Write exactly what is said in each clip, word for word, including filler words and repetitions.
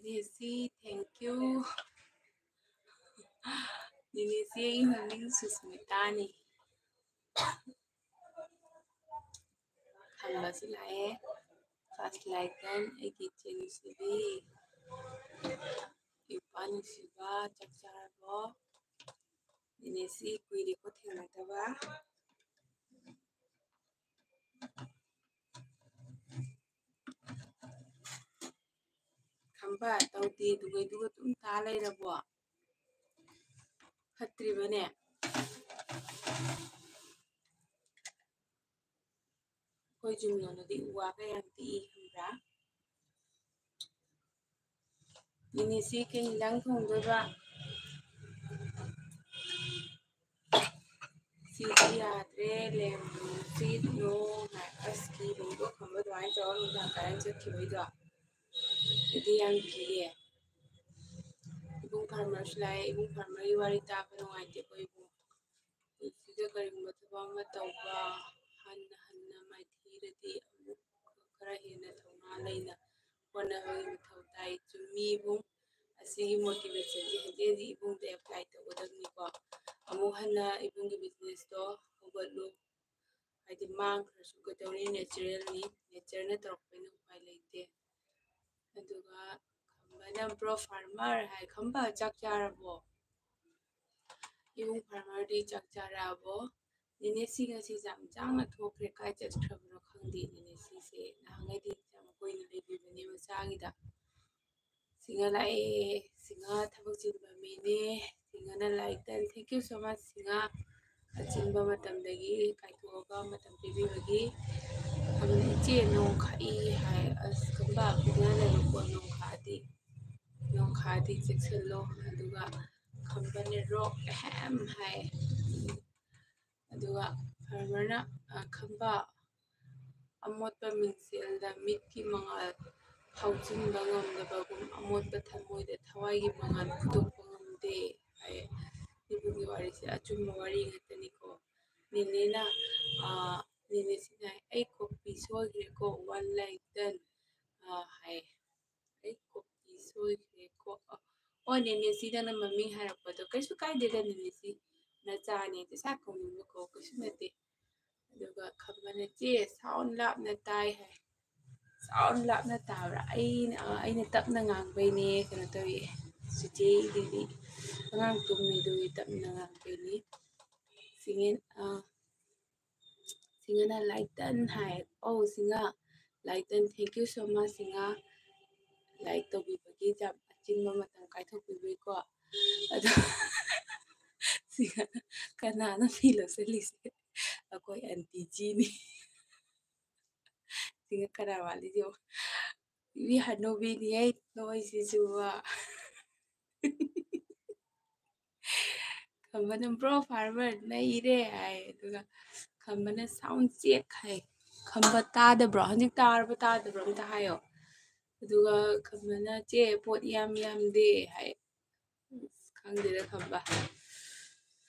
ꯅꯦꯅꯦꯁꯤ, thank you. ꯅꯦꯅꯦꯁꯤ, ꯑꯩꯒꯤ ꯃꯃꯤꯡ ꯁꯨꯁꯃꯤꯇꯥꯅꯤ꯫ ꯈꯝꯕꯁꯨ ꯂꯥꯛꯑꯦ꯫ First like ꯗꯟ ꯑꯩꯒꯤ ꯏꯆꯦ ꯅꯨꯡꯁꯤꯕꯤ꯫ ꯏꯄꯥ ꯅꯨꯡꯁꯤꯕ, ꯆꯥꯛ ꯆꯥꯔꯕꯣ? ꯅꯦꯅꯦꯁꯤ ꯀꯨꯏꯔꯦꯀꯣ ꯊꯦꯡꯅꯗꯕ꯫ ꯈꯝꯕ, ꯇꯧꯗꯦ ꯑꯗꯨꯒꯩꯗꯨꯒ ꯑꯗꯨꯝ ꯇꯥ ꯂꯩꯔꯕꯣ? ꯐꯠꯇ꯭ꯔꯤꯕꯅꯦ? ꯑꯩꯈꯣꯏ ꯌꯨꯝꯂꯣꯝꯗꯗꯤ ꯎ ꯋꯥꯒ ꯌꯥꯝ ꯇꯦꯛꯏ, ꯈꯪꯕ꯭ꯔꯥ? ꯅꯦꯅꯦꯁꯤ ꯀꯩ ꯏꯟꯖꯥꯡ ꯊꯣꯡꯗꯣꯏꯕ? ꯁꯤꯗꯤ ꯌꯥꯗ꯭ꯔꯦ, ꯂꯦꯝꯕꯨ ꯁꯤꯠꯅꯣ ꯍꯥꯏ꯫ ꯑꯁ, ꯀꯤꯕꯗꯣ ꯈꯝꯕ ꯑꯗꯨꯃꯥꯏꯅ ꯇꯧꯔ ꯅꯨꯡꯗꯥꯡ ꯀꯔꯟ ꯆꯠꯈꯤꯕꯩꯗꯣ꯫ ꯑꯩꯗꯤ ꯌꯥꯝ ꯀꯤꯌꯦ꯫ ꯏꯕꯨꯡ ꯐꯥꯔꯃꯔꯁꯨ ꯂꯥꯛꯑꯦ꯫ ꯏꯕꯨꯡ ꯐꯥꯔꯃꯔꯒꯤ ꯋꯥꯔꯤ ꯇꯥꯕ ꯅꯨꯡꯉꯥꯏꯇꯦꯀꯣ ꯏꯕꯨꯡ꯫ ꯄꯨꯟꯁꯤꯗ ꯀꯔꯤꯒꯨꯝꯕ ꯊꯕꯛ ꯑꯃ ꯇꯧꯕ, ꯍꯟꯅ ꯍꯟꯅ ꯃꯥꯏꯊꯤꯔꯗꯤ ꯑꯃꯨꯛ ꯈꯔ ꯍꯦꯟꯅ ꯊꯧꯅꯥ ꯂꯩꯅ ꯍꯣꯠꯅꯕꯒꯤ ꯃꯊꯧ ꯇꯥꯏ꯫ ꯆꯨꯝꯃꯤ ꯏꯕꯨꯡ, ꯑꯁꯤꯒꯤ motivation ꯁꯦ ꯍꯧꯖꯤꯛ ꯍꯧꯖꯤꯛ ꯏꯕꯨꯡꯗ apply ꯇꯧꯒꯗꯕꯅꯤꯀꯣ꯫ ꯑꯃꯨꯛ ꯍꯟꯅ ꯏꯕꯨꯡꯒꯤ business ꯇꯣ ꯍꯧꯒꯠꯂꯨ, ꯍꯥꯏꯗꯤ ꯃꯥꯡꯈ꯭ꯔꯁꯨ ꯀꯩꯗꯧꯅꯤ, natural ꯅꯤ, nature ꯅ ꯇꯧꯔꯛꯄꯅꯤꯅ ꯎꯄꯥꯏ ꯂꯩꯇꯦ꯫ ꯑꯗꯨꯒ ꯈꯝꯕꯅ, "Bro farmer" ꯍꯥꯏ꯫ ꯈꯝꯕ, ꯆꯥꯛ ꯆꯥꯔꯕꯣ? ꯏꯕꯨꯡ ꯐꯥꯔꯃꯔꯗꯤ ꯆꯥꯛ ꯆꯥꯔꯛꯑꯕꯣ? ꯅꯦꯅꯦꯁꯤ ꯉꯁꯤ ꯌꯥꯝ ꯆꯥꯡꯅ ꯊꯣꯛꯈ꯭ꯔꯦ, ꯀꯥꯏ ꯆꯠꯈ꯭ꯔꯕꯅꯣ ꯈꯪꯗꯦ꯫ ꯅꯦꯅꯦꯁꯤꯁꯦ ꯅꯍꯥꯟꯈꯩꯗꯤ ꯌꯥꯝ ꯀꯨꯏꯅ ꯂꯩꯕꯤꯕꯅꯦ ꯃꯆꯥꯒꯤꯗ꯫ ꯁꯤꯡꯍ ꯂꯥꯛꯑꯦ, ꯁꯤꯡꯍ ꯊꯕꯛ ꯆꯤꯟꯕ ꯃꯤꯅꯦ꯫ ꯁꯤꯡꯍꯅ like ꯗꯟ, thank you so much Singh. ꯑꯆꯤꯟꯕ ꯃꯇꯝꯗꯒꯤ ꯀꯥꯏꯊꯣꯛꯑꯒ ꯃꯇꯝ ꯄꯤꯕꯤꯕꯒꯤ꯫ ꯑꯗꯨꯅ ꯏꯆꯦ ꯅꯣꯡ ꯈꯥꯛꯏ ꯍꯥꯏ꯫ ꯑꯁ, ꯈꯝꯕ, ꯈꯨꯡꯒꯪꯗ ꯅꯣꯡ ꯈꯥꯛꯑꯗꯤ, ꯅꯣꯡ ꯈꯥꯛꯑꯗꯤ ꯆꯦꯛꯁꯤꯜꯂꯣ꯫ ꯑꯗꯨꯒ ꯈꯝꯕꯅ rock ꯑꯍꯦꯝ ꯍꯥꯏ꯫ ꯑꯗꯨꯒ ꯐꯥꯔꯃꯔꯅ, ꯑ, ꯈꯝꯕ, ꯑꯃꯣꯠꯄ ꯃꯤꯡꯁꯦꯜꯗ ꯃꯤꯠꯀꯤ ꯃꯉꯥꯜ ꯐꯥꯎꯖꯤꯟꯕ ꯉꯝꯗꯕꯒꯨꯝ ꯑꯃꯣꯠꯄ ꯊꯃꯣꯏꯗ ꯊꯋꯥꯏꯒꯤ ꯃꯉꯥꯜ ꯐꯨꯗꯣꯛꯄ ꯉꯝꯗꯦ ꯍꯥꯏ꯫ ꯏꯕꯨꯡꯒꯤ ꯋꯥꯔꯤꯁꯦ ꯑꯆꯨꯝꯕ ꯋꯥꯔꯤ ꯉꯥꯛꯇꯅꯤꯀꯣ꯫ ꯅꯦꯅꯦꯅ, ꯑ, ꯅꯦꯅꯦꯁꯤꯅ, "ꯑꯩ ꯀꯣꯄꯤ ꯁꯣꯏꯈ꯭ꯔꯦꯀꯣ, one like done", ꯑ, ꯍꯥꯏ꯫ "ꯑꯩ ꯀꯣꯄꯤ ꯁꯣꯏꯈ꯭ꯔꯦꯀꯣ꯫ ꯑꯣ, ꯅꯦꯅꯦꯁꯤꯗꯅ ꯃꯃꯤꯡ ꯍꯥꯏꯔꯛꯄꯗꯣ, ꯀꯩꯁꯨ ꯀꯥꯏꯗꯦꯗ, ꯅꯦꯅꯦꯁꯤ ꯅꯆꯥꯅꯦ, ꯏꯁꯥ ꯀꯧꯅꯤꯡꯕ ꯀꯧ, ꯀꯩꯁꯨ ꯅꯠꯇꯦ꯫ ꯑꯗꯨꯒ ꯈꯝꯕꯅ, "ꯆꯦ, sound ꯂꯥꯞꯅ ꯇꯥꯏ" ꯍꯥꯏ꯫ Sound ꯂꯥꯞꯅ ꯇꯥꯕ꯭ꯔꯥ? ꯑꯩꯅ, ꯑ, ꯑꯩꯅ ꯇꯞꯅ ꯉꯥꯡꯕꯩꯅꯦ, ꯀꯩꯅꯣ ꯇꯧꯏ, ꯆꯤꯆꯦꯒꯤꯗꯤ ꯑꯉꯥꯡ ꯇꯨꯝꯃꯤ, ꯑꯗꯨꯒꯤ ꯇꯞꯅ ꯉꯥꯡꯕꯩꯅꯤ꯫ ꯁꯤꯡꯉꯦ, ꯑ, ꯁꯤꯡꯉꯅ "Like done" ꯍꯥꯏ꯫ ꯑꯧ, ꯁꯤꯡꯉ, "Like done", thank you so much, ꯁꯤꯡꯉ꯫ Like ꯇꯧꯕꯤꯕꯒꯤ, ꯌꯥꯝ ꯑꯆꯤꯟꯕ ꯃꯇꯝ ꯀꯥꯏꯊꯣꯛꯄꯤꯕꯒꯤꯀꯣ꯫ ꯑꯗꯣ ꯁꯤꯡꯉꯅ, "ꯀꯅꯥꯅꯣ ꯐꯤ ꯂꯧꯁꯤꯜꯂꯤꯁꯦ?" "ꯑꯩꯈꯣꯏ ꯑꯟꯇꯤ ꯖꯤꯅꯤ꯫" ꯁꯤꯡꯉ ꯀꯅꯥ ꯃꯥꯜꯂꯤ ꯌꯦꯡꯉꯣ꯫ ꯏꯕꯤ ꯍꯅꯨꯕꯤꯅꯤꯍꯦ ꯅꯣꯏꯁꯤꯁꯨꯕ꯫ ꯈꯝꯕꯅ, "Bro, farmer ꯅꯩꯔꯦ" ꯍꯥꯏ꯫ ꯑꯗꯨꯒ ꯈꯝꯕꯅ, "Sound check" ꯍꯥꯏ꯫ ꯈꯝꯕ ꯇꯥꯗꯕ꯭ꯔꯣ? ꯍꯧꯖꯤꯛ ꯇꯥꯔꯕ ꯇꯥꯗꯕ꯭ꯔꯣ? ꯑꯝꯇ ꯍꯥꯏꯌꯣ꯫ ꯑꯗꯨꯒ ꯈꯝꯕꯅ, "ꯆꯦ, ꯄꯣꯠ ꯏꯌꯥꯝ ꯌꯥꯝꯗꯦ" ꯍꯥꯏ꯫ ꯑꯁ, ꯈꯪꯗꯦꯗ ꯈꯝꯕ꯫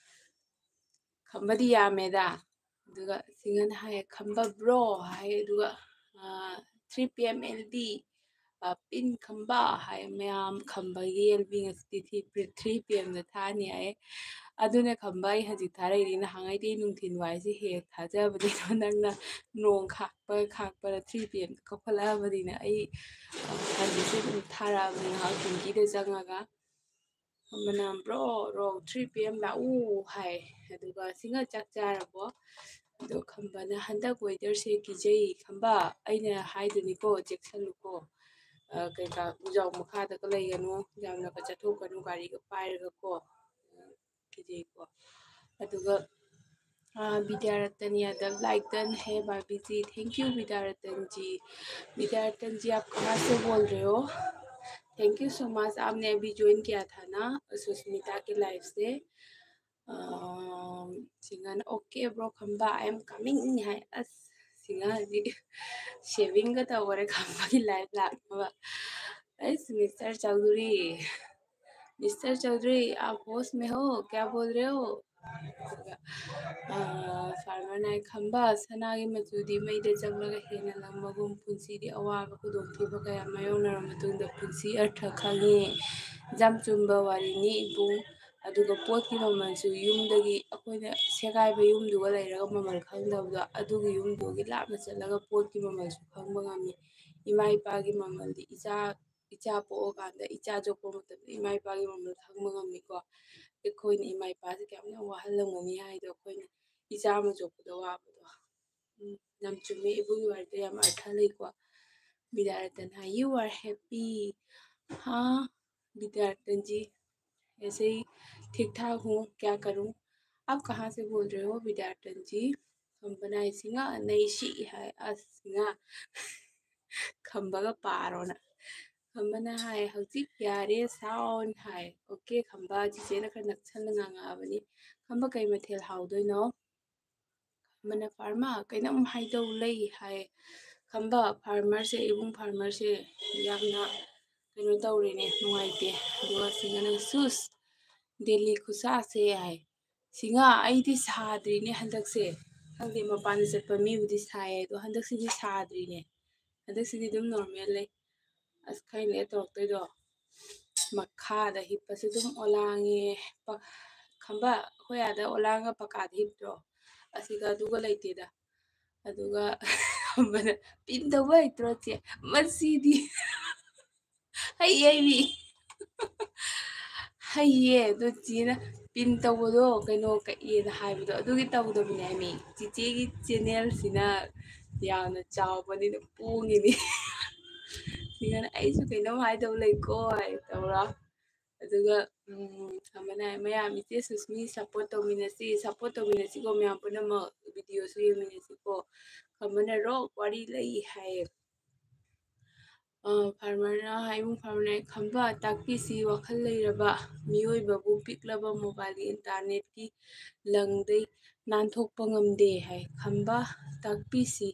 ꯈꯝꯕꯗꯤ ꯌꯥꯝꯃꯦꯗ꯫ ꯑꯗꯨꯒ ꯁꯤꯡꯉꯅ ꯍꯥꯏꯌꯦ, "ꯈꯝꯕ bro" ꯍꯥꯏ꯫ ꯑꯗꯨꯒ, ꯑ, "Three P M L B, ꯑ, pin ꯈꯝꯕ" ꯍꯥꯏ꯫ ꯃꯌꯥꯝ ꯈꯝꯕꯒꯤ L B ꯉꯁꯤꯗꯤ three P M ꯗ ꯊꯥꯅꯤ ꯍꯥꯏ꯫ ꯑꯗꯨꯅ ꯈꯝꯕ, ꯑꯩ ꯍꯧꯖꯤꯛ ꯊꯥꯔꯛꯏꯅꯤ, ꯅꯍꯥꯟꯉꯩꯗꯤ ꯅꯨꯡꯊꯤꯟ ꯋꯥꯏꯁꯦ ꯍꯦꯛ ꯊꯥꯖꯕꯅꯦ, ꯑꯗꯣ ꯅꯪꯅ ꯅꯣꯡ ꯈꯥꯛꯄ ꯈꯥꯛꯄꯗ three P M ꯗ ꯀꯧꯈꯠꯂꯛꯑꯕꯅꯤꯅ ꯑꯩ, ꯑ, ꯍꯧꯖꯤꯛꯁꯦ ꯑꯗꯨꯝ ꯊꯥꯔꯛꯑꯕꯅꯤ ꯉꯥꯏꯍꯥꯛ ꯄꯤꯡꯀꯤꯗ ꯆꯪꯉꯒ꯫ ꯈꯝꯕꯅ, "Bro, bro, three P M ꯂꯥꯛꯎ" ꯍꯥꯏ꯫ ꯑꯗꯨꯒ ꯁꯤꯡꯉ, "ꯆꯥꯛ ꯆꯥꯔꯕꯣ?" ꯑꯗꯣ ꯈꯝꯕꯅ, "ꯍꯟꯗꯛ weatherꯁꯦ ꯀꯤꯖꯩ ꯈꯝꯕ, ꯑꯩꯅ ꯍꯥꯏꯗꯨꯅꯤꯀꯣ, ꯆꯦꯛꯁꯜꯂꯨꯀꯣ, ꯑ, ꯀꯩꯀꯥ ꯎꯖꯥꯎ ꯃꯈꯥꯗꯒ ꯂꯩꯒꯅꯨ, ꯌꯥꯝꯅꯒ ꯆꯠꯊꯣꯛꯀꯅꯨ ꯒꯥꯔꯤꯒ ꯄꯥꯏꯔꯒꯀꯣ, ꯀꯤꯖꯩꯀꯣ"꯫ ꯑꯗꯨꯒ, ꯑ, ꯕꯤꯗ꯭ꯌꯥꯔꯇꯟ ꯌꯥꯗꯕ, "Like done ꯍꯦ ꯕꯥꯔꯕꯤꯖꯤ", thank you ꯕꯤꯗ꯭ꯌꯥꯔꯇꯟꯖꯤ꯫ "ꯕꯤꯗ꯭ꯌꯥꯔꯇꯟꯖꯤ, ꯑꯥꯞ ꯀꯍꯥ ꯁꯦ ꯕꯣꯜ ꯔꯦ ꯍꯣ?" Thank you so much, आपने अभी join किया था ना सुष्मिता के live से। ꯑ, ꯁꯤꯡꯉꯅ, "Okay bro Khamba, I am coming" ꯍꯥꯏ꯫ ꯑꯁ, ꯁꯤꯡꯉ ꯍꯧꯖꯤꯛ savingꯒ ꯇꯧꯈꯔꯦ ꯈꯝꯕꯒꯤ live ꯂꯥꯛꯅꯕ꯫ ꯑꯩꯁ, "Mister Chaudhary, Mister Chaudhary, आप होश में हो? क्या बोल रहे हो?" ꯑꯗꯨꯒ ꯐꯥꯔꯃꯔꯅ ꯍꯥꯏ, "ꯈꯝꯕ, ꯁꯅꯥꯒꯤ ꯃꯆꯨꯗꯤ ꯃꯩꯗ ꯆꯪꯂꯒ ꯍꯦꯟꯅ ꯂꯪꯕꯒꯨꯝ, ꯄꯨꯟꯁꯤꯗꯤ ꯑꯋꯥꯕ ꯈꯨꯗꯣꯡꯊꯤꯕ ꯀꯌꯥ ꯃꯥꯌꯣꯛꯅꯔ ꯃꯇꯨꯡꯗ ꯄꯨꯟꯁꯤ ꯑꯔꯊ ꯈꯪꯉꯤ꯫ ꯌꯥꯝ ꯆꯨꯝꯕ ꯋꯥꯔꯤꯅꯤ ꯏꯕꯨꯡ꯫ ꯑꯗꯨꯒ ꯄꯣꯠꯀꯤ ꯃꯃꯜꯁꯨ ꯌꯨꯝꯗꯒꯤ, ꯑꯩꯈꯣꯏꯅ ꯁꯦꯒꯥꯏꯕ ꯌꯨꯝꯗꯨꯒ ꯂꯩꯔꯒ ꯃꯃꯜ ꯈꯪꯗꯕꯗꯣ, ꯑꯗꯨꯒꯤ ꯌꯨꯝꯗꯨꯒꯤ ꯂꯥꯞꯅ ꯆꯠꯂꯒ ꯄꯣꯠꯀꯤ ꯃꯃꯜꯁꯨ ꯈꯪꯕ ꯉꯝꯃꯤ꯫ ꯏꯃꯥ ꯏꯄꯥꯒꯤ ꯃꯃꯜꯗꯤ ꯏꯆꯥ, ꯏꯆꯥ ꯄꯣꯛꯑꯀꯥꯟꯗ, ꯏꯆꯥ ꯌꯣꯛꯄ ꯃꯇꯝꯗ ꯏꯃꯥ ꯏꯄꯥꯒꯤ ꯃꯃꯜ ꯈꯪꯕ ꯉꯝꯃꯤꯀꯣ꯫ ꯑꯩꯈꯣꯏꯅ ꯏꯃꯥ ꯏꯄꯥꯁꯦ ꯀꯌꯥꯝ ꯌꯥꯝ ꯋꯥꯍꯜꯂꯝꯒꯅꯤ ꯍꯥꯏꯗꯣ, ꯑꯩꯈꯣꯏꯅ ꯏꯆꯥ ꯑꯃ ꯌꯣꯛꯄꯗ ꯋꯥꯕꯗꯣ꯫" ꯎꯝ, ꯌꯥꯝ ꯆꯨꯝꯃꯦ, ꯏꯕꯨꯡꯒꯤ ꯋꯥꯔꯤꯗꯣ ꯌꯥꯝ ꯑꯔꯊ ꯂꯩꯀꯣ꯫ ꯕꯤꯗ꯭ꯌꯥꯔꯇꯟ ꯍꯥꯏ, "You are happy, हाँ विद्यार्थन जी, ऐसे ही ठीक ठाक हूँ, क्या करूँ? आप कहाँ से बोल रहे हो विद्यार्थन जी?" ꯈꯝꯕꯅ ꯍꯥꯏ, "ꯁꯤꯡꯉꯥ, ꯅꯩꯁꯤ" ꯍꯥꯏ꯫ "ꯑꯁ ꯁꯤꯡꯉꯥ, ꯈꯝꯕꯒ ꯄꯥꯔꯣꯅ꯫" ꯈꯝꯕꯅ ꯍꯥꯏ, "ꯍꯧꯖꯤꯛ ꯌꯥꯔꯦ, ꯁꯥꯎꯟ" ꯍꯥꯏ꯫ "ꯑꯣꯀꯦ ꯈꯝꯕ, ꯆꯤꯆꯦꯅ ꯈꯔ ꯅꯛꯁꯟꯅ ꯉꯥꯡꯉꯛꯑꯕꯅꯤ꯫" "ꯈꯝꯕ, ꯀꯩ ꯃꯊꯦꯜ ꯍꯥꯎꯗꯣꯏꯅꯣ?" ꯈꯝꯕꯅ, "ꯐꯥꯔꯃꯔ, ꯀꯩꯅꯣꯝ ꯍꯥꯏꯗꯧ ꯂꯩ" ꯍꯥꯏ꯫ "ꯈꯝꯕ, ꯐꯥꯔꯃꯔꯁꯦ, ꯏꯕꯨꯡ ꯐꯥꯔꯃꯔꯁꯦ ꯌꯥꯝꯅ ꯀꯩꯅꯣ ꯇꯧꯔꯦꯅꯦ, ꯅꯨꯡꯉꯥꯏꯇꯦ꯫" ꯑꯗꯨꯒ ꯁꯤꯡꯉꯥꯅ, "ꯁꯨꯁ, ꯗꯦꯜꯂꯤ ꯈꯨꯠꯁꯥꯁꯦ" ꯍꯥꯏ꯫ "ꯁꯤꯡꯉꯥ, ꯑꯩꯗꯤ ꯁꯥꯗ꯭ꯔꯤꯅꯦ ꯍꯟꯗꯛꯁꯦ꯫ ꯈꯪꯗꯦ, ꯃꯄꯥꯟꯗ ꯆꯠꯄ ꯃꯤꯕꯨꯗꯤ ꯁꯥꯏ, ꯑꯗꯣ ꯍꯟꯗꯛꯁꯤꯗꯤ ꯁꯥꯗ꯭ꯔꯤꯅꯦ꯫ ꯍꯟꯗꯛꯁꯤꯗꯤ ꯑꯗꯨꯝ ꯅꯣꯔꯃꯦꯜ ꯂꯩ꯫" ꯑꯁ, ꯈꯔ ꯂꯩꯔ ꯇꯧꯔꯛꯇꯣꯏꯗꯣ꯫ ꯃꯈꯥꯗ ꯍꯤꯞꯄꯁꯨ ꯑꯗꯨꯝ ꯑꯣꯂꯥꯡꯉꯦ꯫ ꯄ-, ꯈꯝꯕ, ꯑꯩꯈꯣꯏ ꯑꯥꯗ ꯑꯣꯂꯥꯡꯒ ꯄꯀꯥꯗ ꯍꯤꯞꯇ꯭ꯔꯣ? ꯑꯁꯤꯗ ꯑꯗꯨꯒ ꯂꯩꯇꯦꯗ꯫ ꯑꯗꯨꯒ ꯈꯝꯕꯅ, "ꯄꯤꯟ ꯇꯧꯕ ꯍꯩꯇ꯭ꯔꯣ ꯆꯦ?" ꯃꯁꯤꯗꯤ ꯍꯩꯌꯦ ꯃꯤ꯫ ꯍꯩꯌꯦ, ꯑꯗꯣ ꯆꯦꯅ ꯄꯤꯟ ꯇꯧꯕꯗꯣ ꯀꯩꯅꯣ ꯀꯛꯑꯦꯅ ꯍꯥꯏꯕꯗꯣ ꯑꯗꯨꯒꯤ ꯇꯧꯗꯕꯅꯦ ꯍꯥꯏꯃꯤ꯫ ꯆꯤꯆꯦꯒꯤ ꯆꯦꯅꯦꯜꯁꯤꯅ ꯌꯥꯝꯅ ꯆꯥꯎꯕꯅꯤꯅ ꯄꯣꯡꯉꯤꯅꯤ꯫ ꯁꯤꯒꯅ "ꯑꯩꯁꯨ ꯀꯩꯅꯣꯝ ꯍꯥꯏꯗꯧ ꯂꯩꯀꯣ" ꯍꯥꯏ ꯇꯧꯔ꯫ ꯑꯗꯨꯒ, ꯎꯝ, ꯈꯝꯕꯅ ꯍꯥꯏ, "ꯃꯌꯥꯝ ꯏꯆꯦ ꯁꯨꯁꯃꯤ ꯁꯞꯄꯣꯔꯠ ꯇꯧꯃꯤꯟꯅꯁꯤ, ꯁꯞꯄꯣꯔꯠ ꯇꯧꯃꯤꯟꯅꯁꯤꯀꯣ ꯃꯌꯥꯝ ꯄꯨꯝꯅꯃꯛ, ꯚꯤꯗꯤꯑꯣꯁꯨ ꯌꯦꯡꯃꯤꯟꯅꯁꯤꯀꯣ꯫" ꯈꯝꯕꯅ "ꯔꯣꯛ ꯋꯥꯔꯤ ꯂꯩ" ꯍꯥꯏꯌꯦ꯫ ꯑ, ꯐꯥꯔꯃꯔꯅ ꯍꯥꯏ, ꯏꯕꯨꯡ ꯐꯥꯔꯃꯔꯅ ꯍꯥꯏ, "ꯈꯝꯕ ꯇꯥꯛꯄꯤꯁꯤ, ꯋꯥꯈꯜ ꯂꯩꯔꯕ ꯃꯤꯑꯣꯏꯕꯕꯨ ꯄꯤꯛꯂꯕ ꯃꯣꯕꯥꯏꯜꯒꯤ ꯏꯟꯇꯔꯅꯦꯠꯀꯤ ꯂꯪꯗꯩ ꯅꯥꯟꯊꯣꯛꯄ ꯉꯝꯗꯦ" ꯍꯥꯏ꯫ "ꯈꯝꯕ ꯇꯥꯛꯄꯤꯁꯤ,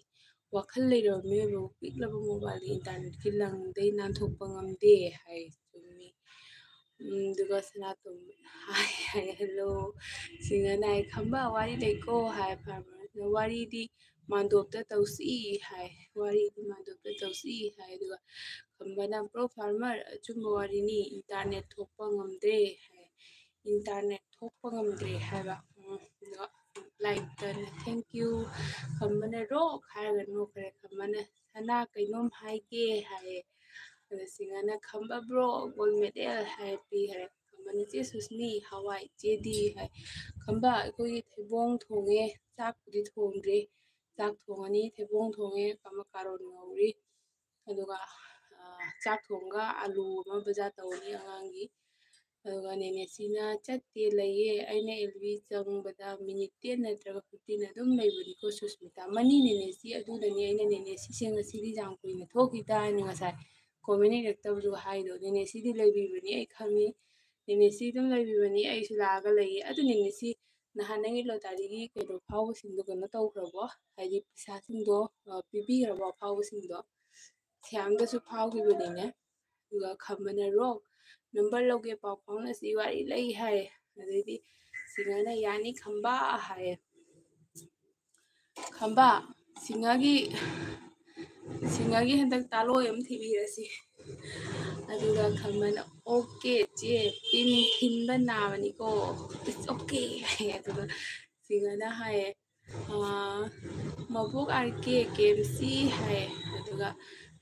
ꯋꯥꯈꯜ ꯂꯩꯔꯕ ꯃꯤꯑꯣꯏꯕꯕꯨ ꯄꯤꯛꯂꯕ ꯃꯣꯕꯥꯏꯜꯒꯤ ꯏꯟꯇꯔꯅꯦꯠꯀꯤ ꯂꯪꯗꯩ ꯅꯥꯟꯊꯣꯛꯄ ꯉꯝꯗꯦ" ꯍꯥꯏ꯫ ꯆꯨꯝꯃꯤ꯫ ꯎꯝ, ꯑꯗꯨꯒ ꯁꯅꯥꯇꯣꯝꯕꯤ ꯍꯥꯏ, ꯍꯥꯏ, "Hello." ꯁꯤꯡꯉꯅ ꯍꯥꯏ, "ꯈꯝꯕ, ꯋꯥꯔꯤ ꯂꯩꯀꯣ?" ꯍꯥꯏ ꯐꯥꯔꯃꯔ꯫ "ꯋꯥꯔꯤꯗꯤ ꯃꯥꯟꯗꯣꯞꯇ ꯇꯧꯁꯤ" ꯍꯥꯏ, "ꯋꯥꯔꯤꯗꯤ ꯃꯥꯟꯗꯣꯞꯇ ꯇꯧꯁꯤ" ꯍꯥꯏ꯫ ꯑꯗꯨꯒ ꯈꯝꯕꯅ, "Bro farmer, ꯑꯆꯨꯝꯕ ꯋꯥꯔꯤꯅꯤ, internet ꯊꯣꯛꯄ ꯉꯝꯗ꯭ꯔꯦ" ꯍꯥꯏ, "internet ꯊꯣꯛꯄ ꯉꯝꯗ꯭ꯔꯦ" ꯍꯥꯏꯕ꯫ ꯎꯝ, ꯑꯗꯨꯒ ꯂꯥꯏꯛꯇꯅ "Thank you." ꯈꯝꯕꯅ "Rock" ꯍꯥꯏꯔꯒ ꯅꯣꯛꯈ꯭ꯔꯦ꯫ ꯈꯝꯕꯅ "ꯁꯅꯥ, ꯀꯩꯅꯣꯝ ꯍꯥꯏꯒꯦ" ꯍꯥꯏꯌꯦ꯫ ꯑꯗ ꯁꯤꯡꯉꯅ "ꯈꯝꯕ bro, gold medal" ꯍꯥꯏ ꯄꯤꯈ꯭ꯔꯦ꯫ ꯈꯝꯕꯅ "ꯆꯦ ꯁꯨꯁꯃꯤ, ꯍꯋꯥꯏ, ꯆꯦꯗꯤ?" ꯍꯥꯏ꯫ "ꯈꯝꯕ, ꯑꯩꯈꯣꯏꯒꯤ ꯊꯩꯕꯣꯡ ꯊꯣꯡꯉꯦ, ꯆꯥꯛꯄꯨꯗꯤ ꯊꯣꯡꯗ꯭ꯔꯤ꯫ ꯆꯥꯛ ꯊꯣꯡꯉꯅꯤ, ꯊꯩꯕꯣꯡ ꯊꯣꯡꯉꯦ, ꯀꯥꯔꯣꯠ ꯉꯧꯔꯤ꯫ ꯑꯗꯨꯒ, ꯑ, ꯆꯥꯛ ꯊꯣꯡꯒ ꯑꯂꯨ ꯑꯃ ꯕꯖꯥꯔ ꯇꯧꯔꯅꯤ ꯑꯉꯥꯡꯒꯤ꯫ ꯑꯗꯨꯒ ꯅꯦꯅꯦꯁꯤꯅ "ꯆꯠꯇꯦ, ꯂꯩꯌꯦ꯫ ꯑꯩꯅ ꯑꯦꯜ ꯕꯤ ꯆꯪꯕꯗ minute ten ꯅꯠꯇ꯭ꯔꯒ fifteen ꯑꯗꯨꯝ ꯂꯩꯕꯅꯤꯀꯣ ꯁꯨꯁꯃꯤꯇꯥ꯫ ꯃꯅꯤ ꯅꯦꯅꯦꯁꯤ, ꯑꯗꯨꯅꯅꯤ ꯑꯩꯅ ꯅꯦꯅꯦꯁꯤꯁꯦ ꯉꯁꯤꯗꯤ ꯌꯥꯝ ꯀꯨꯏꯅ ꯊꯣꯛꯈꯤꯗꯥ ꯍꯥꯏꯅ ꯉꯁꯥꯏ comment ꯏꯔꯛꯇꯕꯗꯨ ꯍꯥꯏꯗꯣ꯫ ꯅꯦꯅꯦꯁꯤꯗꯤ ꯂꯩꯕꯤꯕꯅꯤ ꯑꯩ ꯈꯪꯉꯤ꯫ ꯅꯦꯅꯦꯁꯤ ꯑꯗꯨꯝ ꯂꯩꯕꯤꯕꯅꯤ, ꯑꯩꯁꯨ ꯂꯥꯛꯑꯒ ꯂꯩꯌꯦ꯫ ꯑꯗꯨ ꯅꯦꯅꯦꯁꯤ, ꯅꯍꯥꯟ ꯅꯪꯒꯤ ꯂꯣꯇꯥꯔꯤꯒꯤ ꯀꯩꯅꯣ ꯐꯥꯎꯕꯁꯤꯡꯗꯣ ꯀꯩꯅꯣ ꯇꯧꯈ꯭ꯔꯕꯣ? ꯍꯥꯏꯗꯤ ꯄꯩꯁꯥꯁꯤꯡꯗꯣ, ꯑ, ꯄꯤꯕꯤꯈ꯭ꯔꯕꯣ ꯑꯐꯥꯎꯕꯁꯤꯡꯗꯣ?" ꯁ꯭ꯌꯥꯝꯗꯁꯨ ꯐꯥꯎꯈꯤꯕꯅꯤꯅꯦ꯫ ꯑꯗꯨꯒ ꯈꯝꯕꯅ "Rock, number ꯂꯧꯒꯦ, ꯄꯥꯎ ꯐꯥꯎꯅꯁꯤ, ꯋꯥꯔꯤ ꯂꯩ" ꯍꯥꯏ꯫ ꯑꯗꯩꯗꯤ ꯁꯤꯡꯉꯅ "ꯌꯥꯅꯤ ꯈꯝꯕ" ꯍꯥꯏꯌꯦ꯫ "ꯈꯝꯕ, ꯁꯤꯡꯉꯒꯤ, ꯁꯤꯡꯉꯒꯤ ꯍꯟꯗꯛ ꯇꯥꯂꯣꯏ ꯑꯃ ꯊꯤꯕꯤꯔꯁꯤ"꯫ ꯑꯗꯨꯒ ꯈꯝꯕꯅ "OK ꯆꯦ, ꯄꯤꯟ ꯊꯤꯟꯕ ꯅꯥꯕꯅꯤꯀꯣ, it's OK" ꯍꯥꯏꯌꯦ꯫ ꯑꯗꯨꯒ ꯁꯤꯡꯉꯅ ꯍꯥꯏꯌꯦ, ꯑ, "ꯃꯕꯣꯛ ꯑꯥꯔ ꯀꯦ, ꯀꯦ ꯑꯦꯝ ꯁꯤ" ꯍꯥꯏ꯫ ꯑꯗꯨꯒ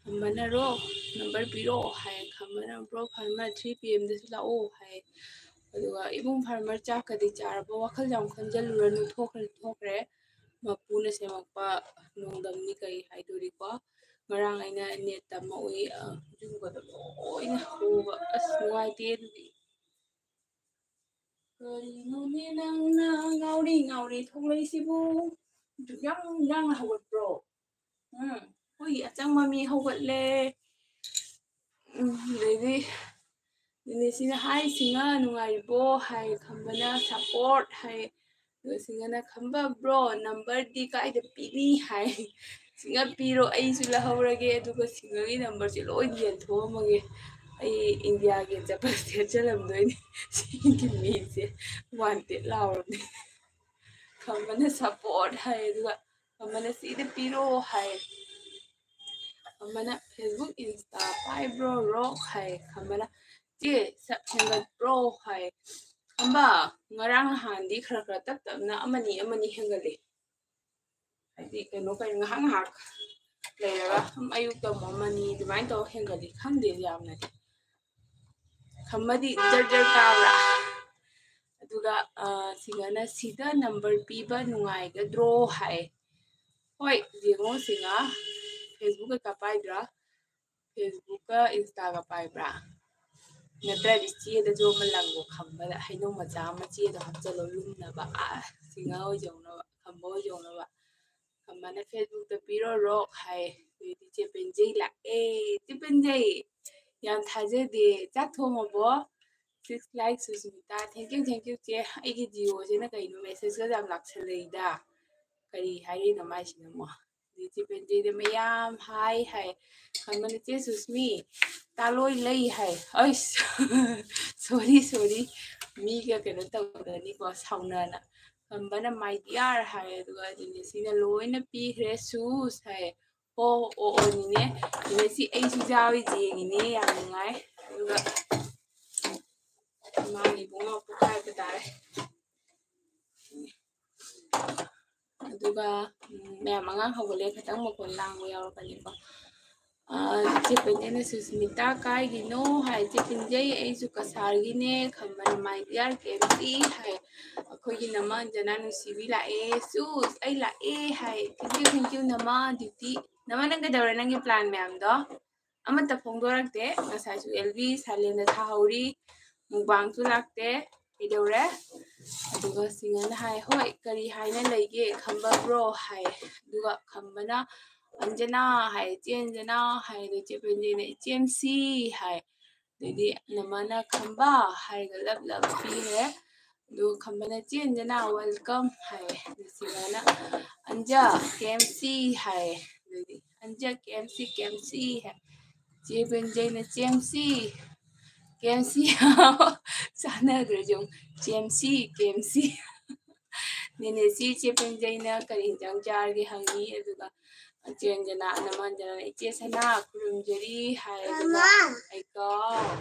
ꯈꯝꯕꯅ "Rock, number ꯄꯤꯔꯛꯑꯣ" ꯍꯥꯏ꯫ ꯈꯝꯕꯅ "Bro farmer, three P M ꯗꯁꯨ ꯂꯥꯛꯑꯣ" ꯍꯥꯏ꯫ ꯑꯗꯨꯒ "ꯏꯕꯨꯡ farmer, ꯆꯥꯛꯀꯗꯤ ꯆꯥꯔꯕꯣ? ꯋꯥꯈꯜ ꯌꯥꯝ ꯈꯟꯖꯜꯂꯨꯔꯅꯨ, ꯊꯣꯛꯈ꯭ꯔꯦ, ꯊꯣꯛꯈ꯭ꯔꯦ꯫ ꯃꯄꯨꯅ ꯁꯦꯝꯃꯛꯄ ꯅꯣꯡꯗꯝꯅꯤ, ꯀꯔꯤ ꯍꯥꯏꯗꯣꯔꯤꯀꯣ꯫ ꯉꯔꯥꯡ ꯑꯩꯅ net ꯇꯝꯃꯛꯎꯏ, ꯑ, ꯑꯗꯨꯒꯗꯣ ꯂꯣꯏꯅ ꯍꯣꯕ꯫ ꯑꯁ, ꯅꯨꯡꯉꯥꯏꯇꯦ ꯑꯗꯨꯗꯤ꯫ ꯀꯔꯤꯅꯣꯅꯦ ꯅꯪꯅ ꯉꯥꯎꯔꯤ ꯉꯥꯎꯔꯤ ꯊꯣꯛꯂꯛꯏꯁꯤꯕꯨ? ꯌꯥꯝ ꯌꯥꯡꯅ ꯍꯧꯒꯠꯄ꯭ꯔꯣ? ꯎꯝ, ꯑꯩꯈꯣꯏꯒꯤ ꯑꯆꯪꯕ ꯃꯤ ꯍꯧꯒꯠꯂꯦ꯫ ꯎꯝ, ꯑꯗꯩꯗꯤ ꯅꯦꯅꯦꯁꯤꯅ ꯍꯥꯏ, "ꯁꯤꯡꯉ, ꯅꯨꯡꯉꯥꯏꯔꯤꯕꯣ?" ꯍꯥꯏ, ꯈꯝꯕꯅ "Support" ꯍꯥꯏ, ꯑꯗꯨꯒ ꯁꯤꯡꯉꯅ "ꯈꯝꯕ bro, number ꯗꯤ ꯀꯥꯏꯗ ꯄꯤꯅꯤ?" ꯍꯥꯏ꯫ "ꯁꯤꯡꯉ ꯄꯤꯔꯣ, ꯑꯩꯁꯨ ꯂꯧꯍꯧꯔꯒꯦ, ꯑꯗꯨꯒ ꯁꯤꯡꯉꯒꯤ number ꯁꯦ ꯂꯣꯏ ꯌꯦꯟꯊꯣꯛꯑꯝꯃꯒꯦ, ꯑꯩ ꯏꯟꯗꯤꯌꯥꯒꯤ ꯆꯠꯄ ꯁꯦꯠꯆꯜꯂꯝꯗꯣꯏꯅꯤ꯫ ꯁꯤꯒꯤ ꯃꯤꯁꯦ ꯋꯥꯟꯇꯦꯠ ꯂꯥꯎꯔꯕꯅꯤ꯫ ꯈꯝꯕꯅ ꯁꯞꯄꯣꯔꯠ ꯍꯥꯏ, ꯑꯗꯨꯒ ꯈꯝꯕꯅ ꯁꯤꯗ ꯄꯤꯔꯣ ꯍꯥꯏ꯫ ꯈꯝꯕꯅ ꯐꯦꯁꯕꯨꯛ ꯏꯟꯁꯇꯥ ꯄꯥꯏꯕ꯭ꯔꯣ ꯔꯣꯛ ꯍꯥꯏ꯫ ꯈꯝꯕꯅ ꯆꯦ ꯁꯛ ꯍꯦꯟꯒꯠꯄ꯭ꯔꯣ ꯍꯥꯏ꯫ ꯈꯝꯕ, ꯉꯔꯥꯡ ꯅꯍꯥꯟꯗꯤ ꯈꯔ ꯈꯔ ꯇꯞ ꯇꯞꯅ ꯑꯃꯅꯤ ꯑꯃꯅꯤ ꯍꯦꯟꯒꯠꯂꯦ꯫ ꯍꯥꯏꯗꯤ ꯀꯩꯅꯣ ꯀꯩꯅꯣ ꯉꯥꯏꯍꯥꯛ ꯉꯥꯏꯍꯥꯛ ꯂꯩꯔꯒ ꯁꯨꯝ ꯑꯌꯨꯛꯇ ꯑꯃꯨꯛ ꯑꯃꯅꯤ ꯑꯗꯨꯃꯥꯏꯅ ꯇꯧꯔ ꯍꯦꯟꯒꯠꯂꯤ꯫ ꯈꯪꯗꯦ ꯌꯥꯝꯅꯗꯤ꯫ ꯈꯝꯕꯗꯤ ꯖꯔ ꯖꯔ ꯀꯥꯕ꯭ꯔꯥ? ꯑꯗꯨꯒ ꯁꯤꯒꯅ ꯁꯤꯗ ꯅꯝꯕꯔ ꯄꯤꯕ ꯅꯨꯡꯉꯥꯏꯒꯗ꯭ꯔꯣ ꯍꯥꯏ꯫ ꯍꯣꯏ, ꯌꯦꯡꯉꯣ ꯁꯤꯒ ꯐꯦꯁꯕꯨꯛ ꯀꯩꯀꯥ ꯄꯥꯏꯗ꯭ꯔꯥ? ꯐꯦꯁꯕꯨꯛꯀ ꯏꯟꯁꯇꯥꯒ ꯄꯥꯏꯕ꯭ꯔꯥ? ꯅꯠꯇ꯭ꯔꯗꯤ ꯆꯦꯗꯁꯨ ꯑꯃ ꯂꯪꯉꯣ, ꯈꯝꯕꯗ ꯍꯩꯅꯧ ꯃꯆꯥ ꯑꯃ ꯆꯦꯗꯣ ꯍꯥꯞꯆꯜꯂꯣ ꯂꯨꯝꯅꯕ꯫ ꯑꯥ, ꯁꯤꯡꯉ ꯑꯣꯏꯖꯧꯅꯕ, ꯈꯝꯕ ꯑꯣꯏꯖꯧꯅꯕ꯫ ꯈꯝꯕꯅ ꯐꯦꯁꯕꯨꯛꯇ ꯄꯤꯔꯣ ꯔꯣꯛ ꯍꯥꯏ꯫ ꯑꯗꯨꯗꯤ ꯆꯦ ꯄꯦꯟꯖꯩ ꯂꯥꯛꯑꯦ꯫ ꯆꯦ ꯄꯦꯟꯖꯩ, ꯌꯥꯝ ꯊꯥꯖꯗꯦ꯫ ꯆꯥꯛ ꯊꯣꯡꯉꯕꯣ? Six likes, Susmita. Thank you, thank you, ꯆꯦ꯫ ꯑꯩꯒꯤ ꯖꯤꯑꯣꯁꯤꯅ ꯀꯩꯅꯣ messageꯀ ꯌꯥꯝ ꯂꯥꯛꯁꯜꯂꯛꯏꯗ꯫ ꯀꯔꯤ ꯍꯥꯏꯔꯤꯅꯣ ꯃꯥꯏꯁꯤꯅ ꯑꯃꯨꯛ? ꯑꯗꯩ ꯆꯦ ꯄꯦꯟꯖꯩꯗ ꯃꯌꯥꯝ ꯍꯥꯏ ꯍꯥꯏ꯫ ꯈꯝꯕꯅ ꯆꯦ ꯁꯨꯁꯃꯤ, ꯇꯥꯂꯣꯏ ꯂꯩ ꯍꯥꯏ꯫ ꯑꯩꯁ, sorry, sorry꯫ ꯃꯤꯒ ꯀꯩꯅꯣ ꯇꯧꯗꯅꯤꯀꯣ, ꯁꯥꯎꯅꯅ꯫ ꯈꯝꯕꯅ my dear ꯍꯥꯏ, ꯑꯗꯨꯒ ꯅꯤꯅꯦꯁꯤꯅ ꯂꯣꯏꯅ ꯄꯤꯈ꯭ꯔꯦ ꯁꯨꯁ ꯍꯥꯏ꯫ ꯑꯣ, ꯑꯣ, ꯑꯣ, ꯅꯤꯅꯦ꯫ ꯅꯤꯅꯦꯁꯤ ꯑꯩꯁꯨ ꯌꯥꯎꯔꯤ ꯌꯦꯡꯉꯤꯅꯦ, ꯌꯥꯝ ꯅꯨꯡꯉꯥꯏ꯫ ꯑꯗꯨꯒ ꯏꯃꯥꯒꯤ ꯏꯕꯨꯡꯉꯣ ꯄꯣꯛꯈꯥꯏꯕ ꯇꯥꯔꯦ꯫ ꯑꯗꯨꯒ, ꯎꯝ, ꯃꯌꯥꯝ ꯑꯉꯥꯡ ꯍꯧꯒꯠꯂꯦ, ꯈꯤꯇꯪ ꯃꯈꯣꯟ ꯂꯥꯡꯕ ꯌꯥꯎꯔꯛꯀꯅꯤꯀꯣ꯫ ꯑ, ꯆꯦ ꯄꯦꯟꯖꯩꯅ ꯁꯨꯁꯃꯤꯇꯥ ꯀꯥꯏꯒꯤꯅꯣ ꯍꯥꯏ, ꯆꯦ ꯄꯦꯟꯖꯩ ꯑꯩꯁꯨ ꯀꯁꯥꯔꯒꯤꯅꯦ, ꯈꯝꯕꯅ my dear ꯀꯦꯝꯁꯤ ꯍꯥꯏ, ꯑꯩꯈꯣꯏꯒꯤ ꯅꯃ ꯑꯟꯖꯅꯥ ꯅꯨꯡꯁꯤꯕꯤ ꯂꯥꯛꯑꯦ, ꯁꯨꯁ ꯑꯩ ꯂꯥꯛꯑꯦ ꯍꯥꯏ, thank you, thank you ꯅꯃ ꯗ꯭ꯌꯨꯇꯤ꯫ ꯅꯃ ꯅꯪ ꯀꯩꯗꯧꯔꯦ ꯅꯪꯒꯤ plan ꯃꯌꯥꯝꯗꯣ? ꯑꯃꯠꯇ ꯐꯣꯡꯗꯣꯔꯛꯇꯦ꯫ ꯉꯁꯥꯏꯁꯨ ꯑꯦꯜ ꯕꯤ silentꯇ ꯊꯥꯍꯧꯔꯤ, ꯃꯨꯛꯕꯥꯡꯁꯨ ꯂꯥꯛꯇꯦ꯫ ꯀꯩꯗꯧꯔꯦ? ꯑꯗꯨꯒ ꯁꯤꯡꯉꯅ ꯍꯥꯏ, "ꯍꯣꯏ, ꯀꯔꯤ ꯍꯥꯏꯅ ꯂꯩꯒꯦ ꯈꯝꯕ bro?" ꯍꯥꯏ꯫ ꯑꯗꯨꯒ ꯈꯝꯕꯅ, "ꯑꯟꯖꯅꯥ" ꯍꯥꯏ, "ꯏꯆꯦ ꯑꯟꯖꯅꯥ" ꯍꯥꯏ, ꯑꯗꯨ ꯆꯦ ꯄꯦꯟꯖꯩꯅ, "ꯏꯆꯦ ꯑꯦꯝꯁꯤ" ꯍꯥꯏ꯫ ꯑꯗꯩꯗꯤ ꯅꯃꯅ "ꯈꯝꯕ" ꯍꯥꯏꯔꯒ love love ꯄꯤꯈ꯭ꯔꯦ꯫ ꯑꯗꯨꯒ ꯈꯝꯕꯅ, "ꯆꯦ ꯑꯟꯖꯅꯥ, welcome" ꯍꯥꯏ꯫ ꯑꯗꯨ ꯁꯤꯡꯉꯅ, "ꯑꯟꯖ, ꯀꯦꯝꯁꯤ" ꯍꯥꯏ꯫ ꯑꯗꯩꯗꯤ, "ꯑꯟꯖ, ꯀꯦꯝꯁꯤ, ꯀꯦꯝꯁꯤ" ꯍꯥꯏ꯫ ꯆꯦ ꯕꯦꯟꯖꯩꯅ ꯆꯦꯝꯁꯤ, ꯀꯦꯝꯁꯤ꯫ ꯆꯥꯟꯅꯈ꯭ꯔꯦ ꯌꯦꯡꯉꯨ꯫ ꯆꯦꯝꯁꯤ, ꯀꯦꯝꯁꯤ꯫ ꯅꯦꯅꯦꯁꯤ ꯆꯦ ꯕꯦꯟꯖꯩꯅ ꯀꯔꯤ ꯍꯤꯟꯖꯥꯡ ꯆꯥꯔꯒꯦ ꯍꯪꯉꯤ꯫ ꯑꯗꯨꯒ ꯆꯦ ꯑꯟꯖꯅꯥ, ꯅꯃꯥ ꯑꯟꯖꯅꯥꯅ "ꯏꯆꯦ ꯁꯅꯥ ꯈꯨꯔꯨꯝꯖꯔꯤ" ꯍꯥꯏ꯫ ꯑꯗꯨꯒ ꯑꯩꯀꯣ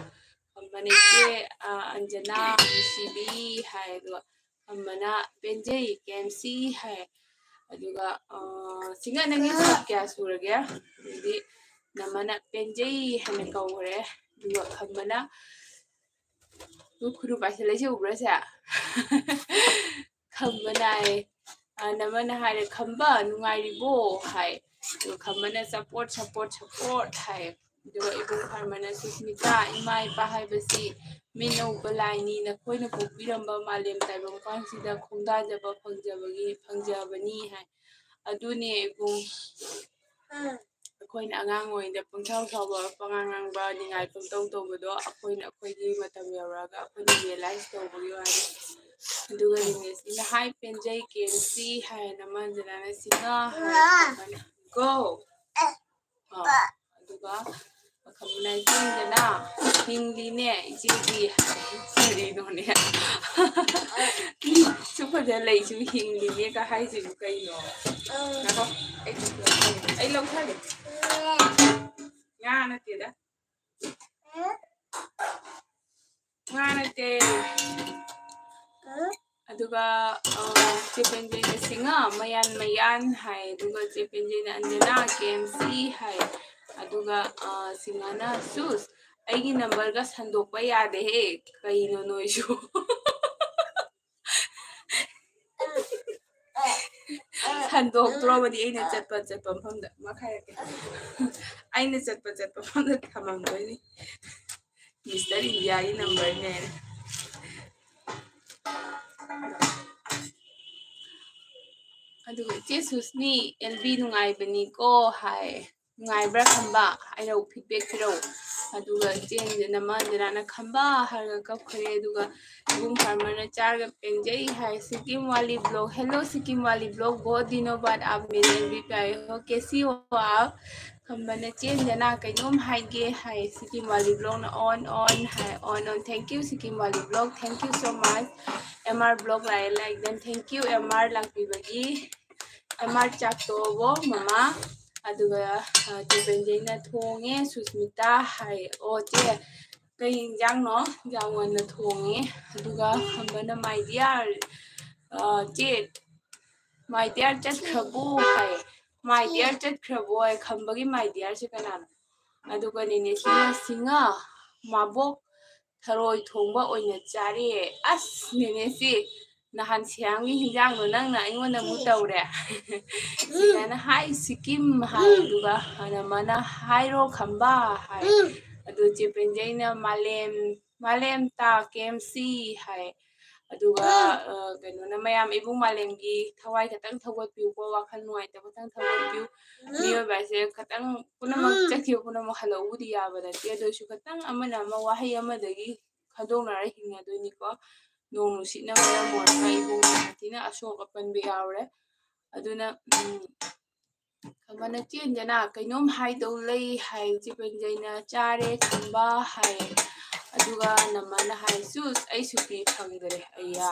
ꯈꯝꯕꯅ "ꯏꯆꯦ, ꯑ, ꯑꯟꯖꯅꯥ ꯅꯨꯡꯁꯤꯕꯤ" ꯍꯥꯏ꯫ ꯑꯗꯨꯒ ꯈꯝꯕꯅ "ꯄꯦꯟꯖꯩ ꯀꯦꯝꯁꯤ" ꯍꯥꯏ꯫ ꯑꯗꯨꯒ, ꯑ, ꯁꯤꯡꯒ ꯅꯪꯒꯤ ꯁꯨꯠ ꯀꯌꯥ ꯁꯨꯔꯒꯦ? ꯑꯗꯩꯗꯤ ꯅꯃꯅ "ꯄꯦꯟꯖꯩ" ꯍꯥꯏꯅ ꯀꯧꯈ꯭ꯔꯦ꯫ ꯑꯗꯨꯒ ꯈꯝꯕꯅ, "ꯅꯣꯏ ꯈꯨꯅꯨ ꯄꯥꯏꯁꯜꯂꯛꯏꯁꯦ ꯎꯕ꯭ꯔꯥ ꯁꯦ?" ꯈꯝꯕꯅ ꯍꯥꯏ, ꯑ, ꯅꯃꯅ ꯍꯥꯏꯔꯦ, "ꯈꯝꯕ, ꯅꯨꯡꯉꯥꯏꯔꯤꯕꯣ?" ꯍꯥꯏ꯫ ꯑꯗꯨꯒ ꯈꯝꯕꯅ "ꯁꯞꯄꯣꯔꯠ, ꯁꯞꯄꯣꯔꯠ, ꯁꯞꯄꯣꯔꯠ" ꯍꯥꯏ꯫ ꯑꯗꯨꯒ ꯏꯕꯨꯡ ꯈꯔꯃꯅ, "ꯁꯨꯁꯃꯤꯇꯥ, ꯏꯃꯥ ꯏꯄꯥ ꯍꯥꯏꯕꯁꯤ ꯃꯤꯠꯅ ꯎꯕ ꯂꯥꯏꯅꯤ꯫ ꯅꯈꯣꯏꯅ ꯄꯣꯛꯄꯤꯔꯝꯕ ꯃꯥꯂꯦꯝ ꯇꯥꯏꯕꯪꯄꯥꯟꯁꯤꯗ ꯈꯣꯡꯗꯥꯖꯕ ꯐꯪꯖꯕꯒꯤ, ꯐꯪꯖꯕꯅꯤ" ꯍꯥꯏ꯫ ꯑꯗꯨꯅꯦ ꯏꯕꯨꯡ, ꯑꯩꯈꯣꯏꯅ ꯑꯉꯥꯡ ꯑꯣꯏꯔꯤꯉꯩꯗ ꯄꯪꯁꯥꯎ ꯁꯥꯎꯕ, ꯄꯉꯥꯡ ꯉꯥꯡꯕ, ꯅꯤꯡꯉꯥꯏ ꯄꯪꯇꯧ ꯇꯧꯕꯗꯣ ꯑꯩꯈꯣꯏꯅ ꯑꯩꯈꯣꯏꯒꯤ ꯃꯇꯝ ꯌꯧꯔꯛꯑꯒ ꯑꯩꯈꯣꯏꯅ ꯔꯤꯌꯦꯂꯥꯏꯁ ꯇꯧꯕꯒꯤ ꯋꯥꯅꯤ꯫ ꯑꯗꯨꯒ ꯅꯦꯅꯦꯁꯤꯅ "ꯍꯥꯏ ꯄꯦꯟꯖꯩ ꯀꯦꯝꯁꯤ" ꯍꯥꯏꯅ ꯃꯟꯖꯅꯥꯅ "ꯁꯤꯡꯉ" ꯍꯥꯏꯔ "ꯒꯣ!" ꯑ, ꯑꯗꯨꯒ ꯑꯈꯪꯕꯅ "ꯏꯆꯦ ꯑꯟꯖꯅꯥ ꯍꯤꯡꯂꯤꯅꯦ ꯏꯆꯦꯗꯤ" ꯍꯥꯏ꯫ ꯀꯔꯤꯅꯣꯅꯦ? ꯁꯨꯛ ꯐꯖ ꯂꯩꯁꯤꯕꯨ "ꯍꯤꯡꯂꯤꯅꯦꯒ" ꯍꯥꯏꯁꯤꯕꯨ ꯀꯩꯅꯣ? ꯉꯥꯏꯈꯣ, ꯑꯩ, ꯑꯩ ꯂꯧꯊꯒꯦ꯫ ꯉꯥ ꯅꯠꯇꯦꯗ꯫ ꯉꯥ ꯅꯠꯇꯦ꯫ ꯑꯗꯨꯒ, ꯑ, ꯆꯦ ꯄꯦꯟꯖꯩꯅ "ꯁꯤꯡꯉ ꯃꯌꯥꯟ ꯃꯌꯥꯟ" ꯍꯥꯏ꯫ ꯑꯗꯨꯒ ꯆꯦ ꯄꯦꯟꯖꯩꯅ "ꯑꯟꯖꯅꯥ ꯀꯦꯝꯁꯤ" ꯍꯥꯏ꯫ ꯑꯗꯨꯒ, ꯑ, ꯁꯤꯡꯉꯅ "ꯁꯨꯁ, ꯑꯩꯒꯤ ꯅꯝꯕꯔꯒ ꯁꯟꯗꯣꯛꯄ ꯌꯥꯗꯦꯍꯦ꯫ ꯀꯩꯅꯣ ꯅꯣꯏꯁꯨ?" ꯁꯟꯗꯣꯛꯇ꯭ꯔꯣꯕꯅꯤ ꯑꯩꯅ ꯆꯠꯄ ꯆꯠꯄ ꯃꯐꯝꯗ꯫ ꯃꯈꯥꯏꯔꯛꯀꯦ꯫ ꯑꯩꯅ ꯆꯠꯄ ꯆꯠꯄ ꯃꯐꯝꯗ ꯊꯝꯃꯝꯗꯣꯏꯅꯤ꯫ ꯃꯤꯁꯇꯔ ꯏꯟꯗꯤꯌꯥꯒꯤ ꯅꯝꯕꯔꯅꯦ꯫ ꯑꯗꯨꯒ "ꯏꯆꯦ ꯁꯨꯁꯃꯤ, ꯑꯦꯜ ꯕꯤ ꯅꯨꯡꯉꯥꯏꯕꯅꯤꯀꯣ" ꯍꯥꯏ꯫ "ꯅꯨꯡꯉꯥꯏꯕ꯭ꯔꯥ ꯈꯝꯕ?" ꯑꯩꯅ "ꯐꯤꯗꯕꯦꯛ ꯄꯤꯔꯛꯎ"꯫ ꯑꯗꯨꯒ ꯆꯦꯟꯗꯅ ꯃꯥꯟꯗꯅ ꯈꯝꯕ ꯍꯥꯏꯔꯒ ꯀꯞꯈ꯭ꯔꯦ꯫ ꯑꯗꯨꯒ ꯏꯕꯨꯡ ꯐꯥꯔꯃꯔꯅ ꯆꯥꯔꯒ ꯄꯦꯟꯖꯩ ꯍꯥꯏ꯫ Sikkim Wali blog, hello Sikkim Wali blog, बहुत दिनों बाद आप मेरे एलबी पे आए हो, कैसी हो आप? ꯈꯝꯕꯅ ꯆꯦꯟꯗꯅ ꯀꯩꯅꯣꯝ ꯍꯥꯏꯒꯦ ꯍꯥꯏ꯫ ꯁꯤꯀꯤꯝ ꯋꯥꯂꯤ ꯕ꯭ꯂꯣꯛꯅ on on ꯍꯥꯏ, on on, thank you Sikkim Wali blog, thank you so much꯫ M R blog ꯂꯥꯛꯑꯦ, like done, thank you M R ꯂꯥꯛꯄꯤꯕꯒꯤ꯫ ꯑꯦꯝ ꯑꯥꯔ ꯆꯥꯛ ꯇꯣꯛꯑꯕꯣ ꯃꯃꯥ? ꯑꯗꯨꯒ ꯆꯦ ꯄꯦꯟꯖꯩꯅ ꯊꯣꯡꯉꯦ꯫ ꯁꯨꯁꯃꯤꯇꯥ ꯍꯥꯏ, ꯑꯣ ꯆꯦ ꯀꯩ ꯏꯟꯖꯥꯡꯅꯣ? ꯏꯟꯖꯥꯡ ꯉꯟꯅ ꯊꯣꯡꯉꯦ꯫ ꯑꯗꯨꯒ ꯈꯝꯕꯅ my dear, ꯆꯦ my dear ꯆꯠꯈ꯭ꯔꯕꯣ high. My dear ꯆꯠꯈ꯭ꯔꯕꯣ high. ꯈꯝꯕꯒꯤ my dearꯁꯦ ꯀꯅꯥꯅꯣ? ꯑꯗꯨꯒ ꯅꯦꯅꯦꯁꯤꯅ ꯁꯤꯡꯉ ꯃꯥꯕꯣꯛ ꯊꯔꯣꯏ ꯊꯣꯡꯕ ꯑꯣꯏꯅ ꯆꯥꯔꯦ꯫ ꯑꯁ ꯅꯦꯅꯦꯁꯤ, ꯅꯍꯥꯟ ꯁꯤꯌꯥꯝꯒꯤ ꯍꯤꯟꯖꯥꯡꯗꯣ ꯅꯪꯅ ꯑꯩꯉꯣꯟꯗ ꯑꯃꯨꯛ ꯇꯧꯔꯦ꯫ ꯁꯤꯗꯅ ꯍꯥꯏ ꯁꯤꯀꯤꯝ ꯍꯥꯏ, ꯑꯗꯨꯒ ꯅꯃꯅ ꯍꯥꯏꯔꯣ ꯈꯝꯕ ꯍꯥꯏ꯫ ꯑꯗꯨ ꯆꯦ ꯄꯦꯟꯖꯩꯅ ꯃꯥꯂꯦꯝ, ꯃꯥꯂꯦꯝ ꯇꯥ ꯀꯦ ꯑꯦꯝ ꯁꯤ ꯍꯥꯏ꯫ ꯑꯗꯨꯒ ꯀꯩꯅꯣꯅ ꯃꯌꯥꯝ ꯏꯕꯨꯡ ꯃꯥꯂꯦꯝꯒꯤ ꯊꯋꯥꯏ ꯈꯛꯇꯪ ꯊꯧꯒꯠꯄꯤꯌꯨꯀꯣ, ꯋꯥꯈꯜ ꯅꯨꯡꯉꯥꯏꯇꯕ ꯈꯛꯇꯪ ꯊꯧꯒꯠꯄꯤꯌꯨ꯫ ꯃꯤꯑꯣꯏꯕ ꯍꯥꯏꯁꯦ ꯈꯇꯪ ꯄꯨꯝꯅꯃꯛ ꯆꯠꯈꯤꯕ ꯄꯨꯝꯅꯃꯛ ꯍꯜꯂꯛꯎꯕꯨꯗꯤ ꯌꯥꯕ ꯅꯠꯇꯦ, ꯑꯗꯨ ꯑꯣꯏꯁꯨ ꯈꯇꯪ ꯑꯃꯅ ꯑꯃ ꯋꯥꯍꯩ ꯑꯃꯗꯒꯤ ꯈꯟꯗꯣꯛꯅꯔ ꯍꯤꯡꯅꯗꯣꯏꯅꯤꯀꯣ꯫ ꯅꯣꯡ ꯅꯨꯡꯁꯤꯠꯅ ꯃꯔꯝ ꯑꯣꯏꯔꯒ ꯏꯕꯨꯡ ꯌꯥꯝ ꯊꯤꯅ ꯑꯁꯣꯛ ꯑꯄꯟꯕ ꯌꯥꯎꯔꯦ꯫ ꯑꯗꯨꯅ ꯈꯝꯕꯅ ꯆꯦꯟꯗꯅ ꯀꯩꯅꯣꯝ ꯍꯥꯏꯗꯧ ꯂꯩ ꯍꯥꯏ꯫ ꯆꯦ ꯄꯦꯟꯖꯩꯅ ꯆꯥꯔꯦ ꯈꯝꯕ ꯍꯥꯏ꯫ ꯑꯗꯨꯒ ꯅꯃꯅ ꯍꯥꯏ ꯆꯨꯁ ꯑꯩ ꯁꯨꯇꯤ ꯐꯪꯗꯔꯦ꯫ ꯑꯩꯌꯥ,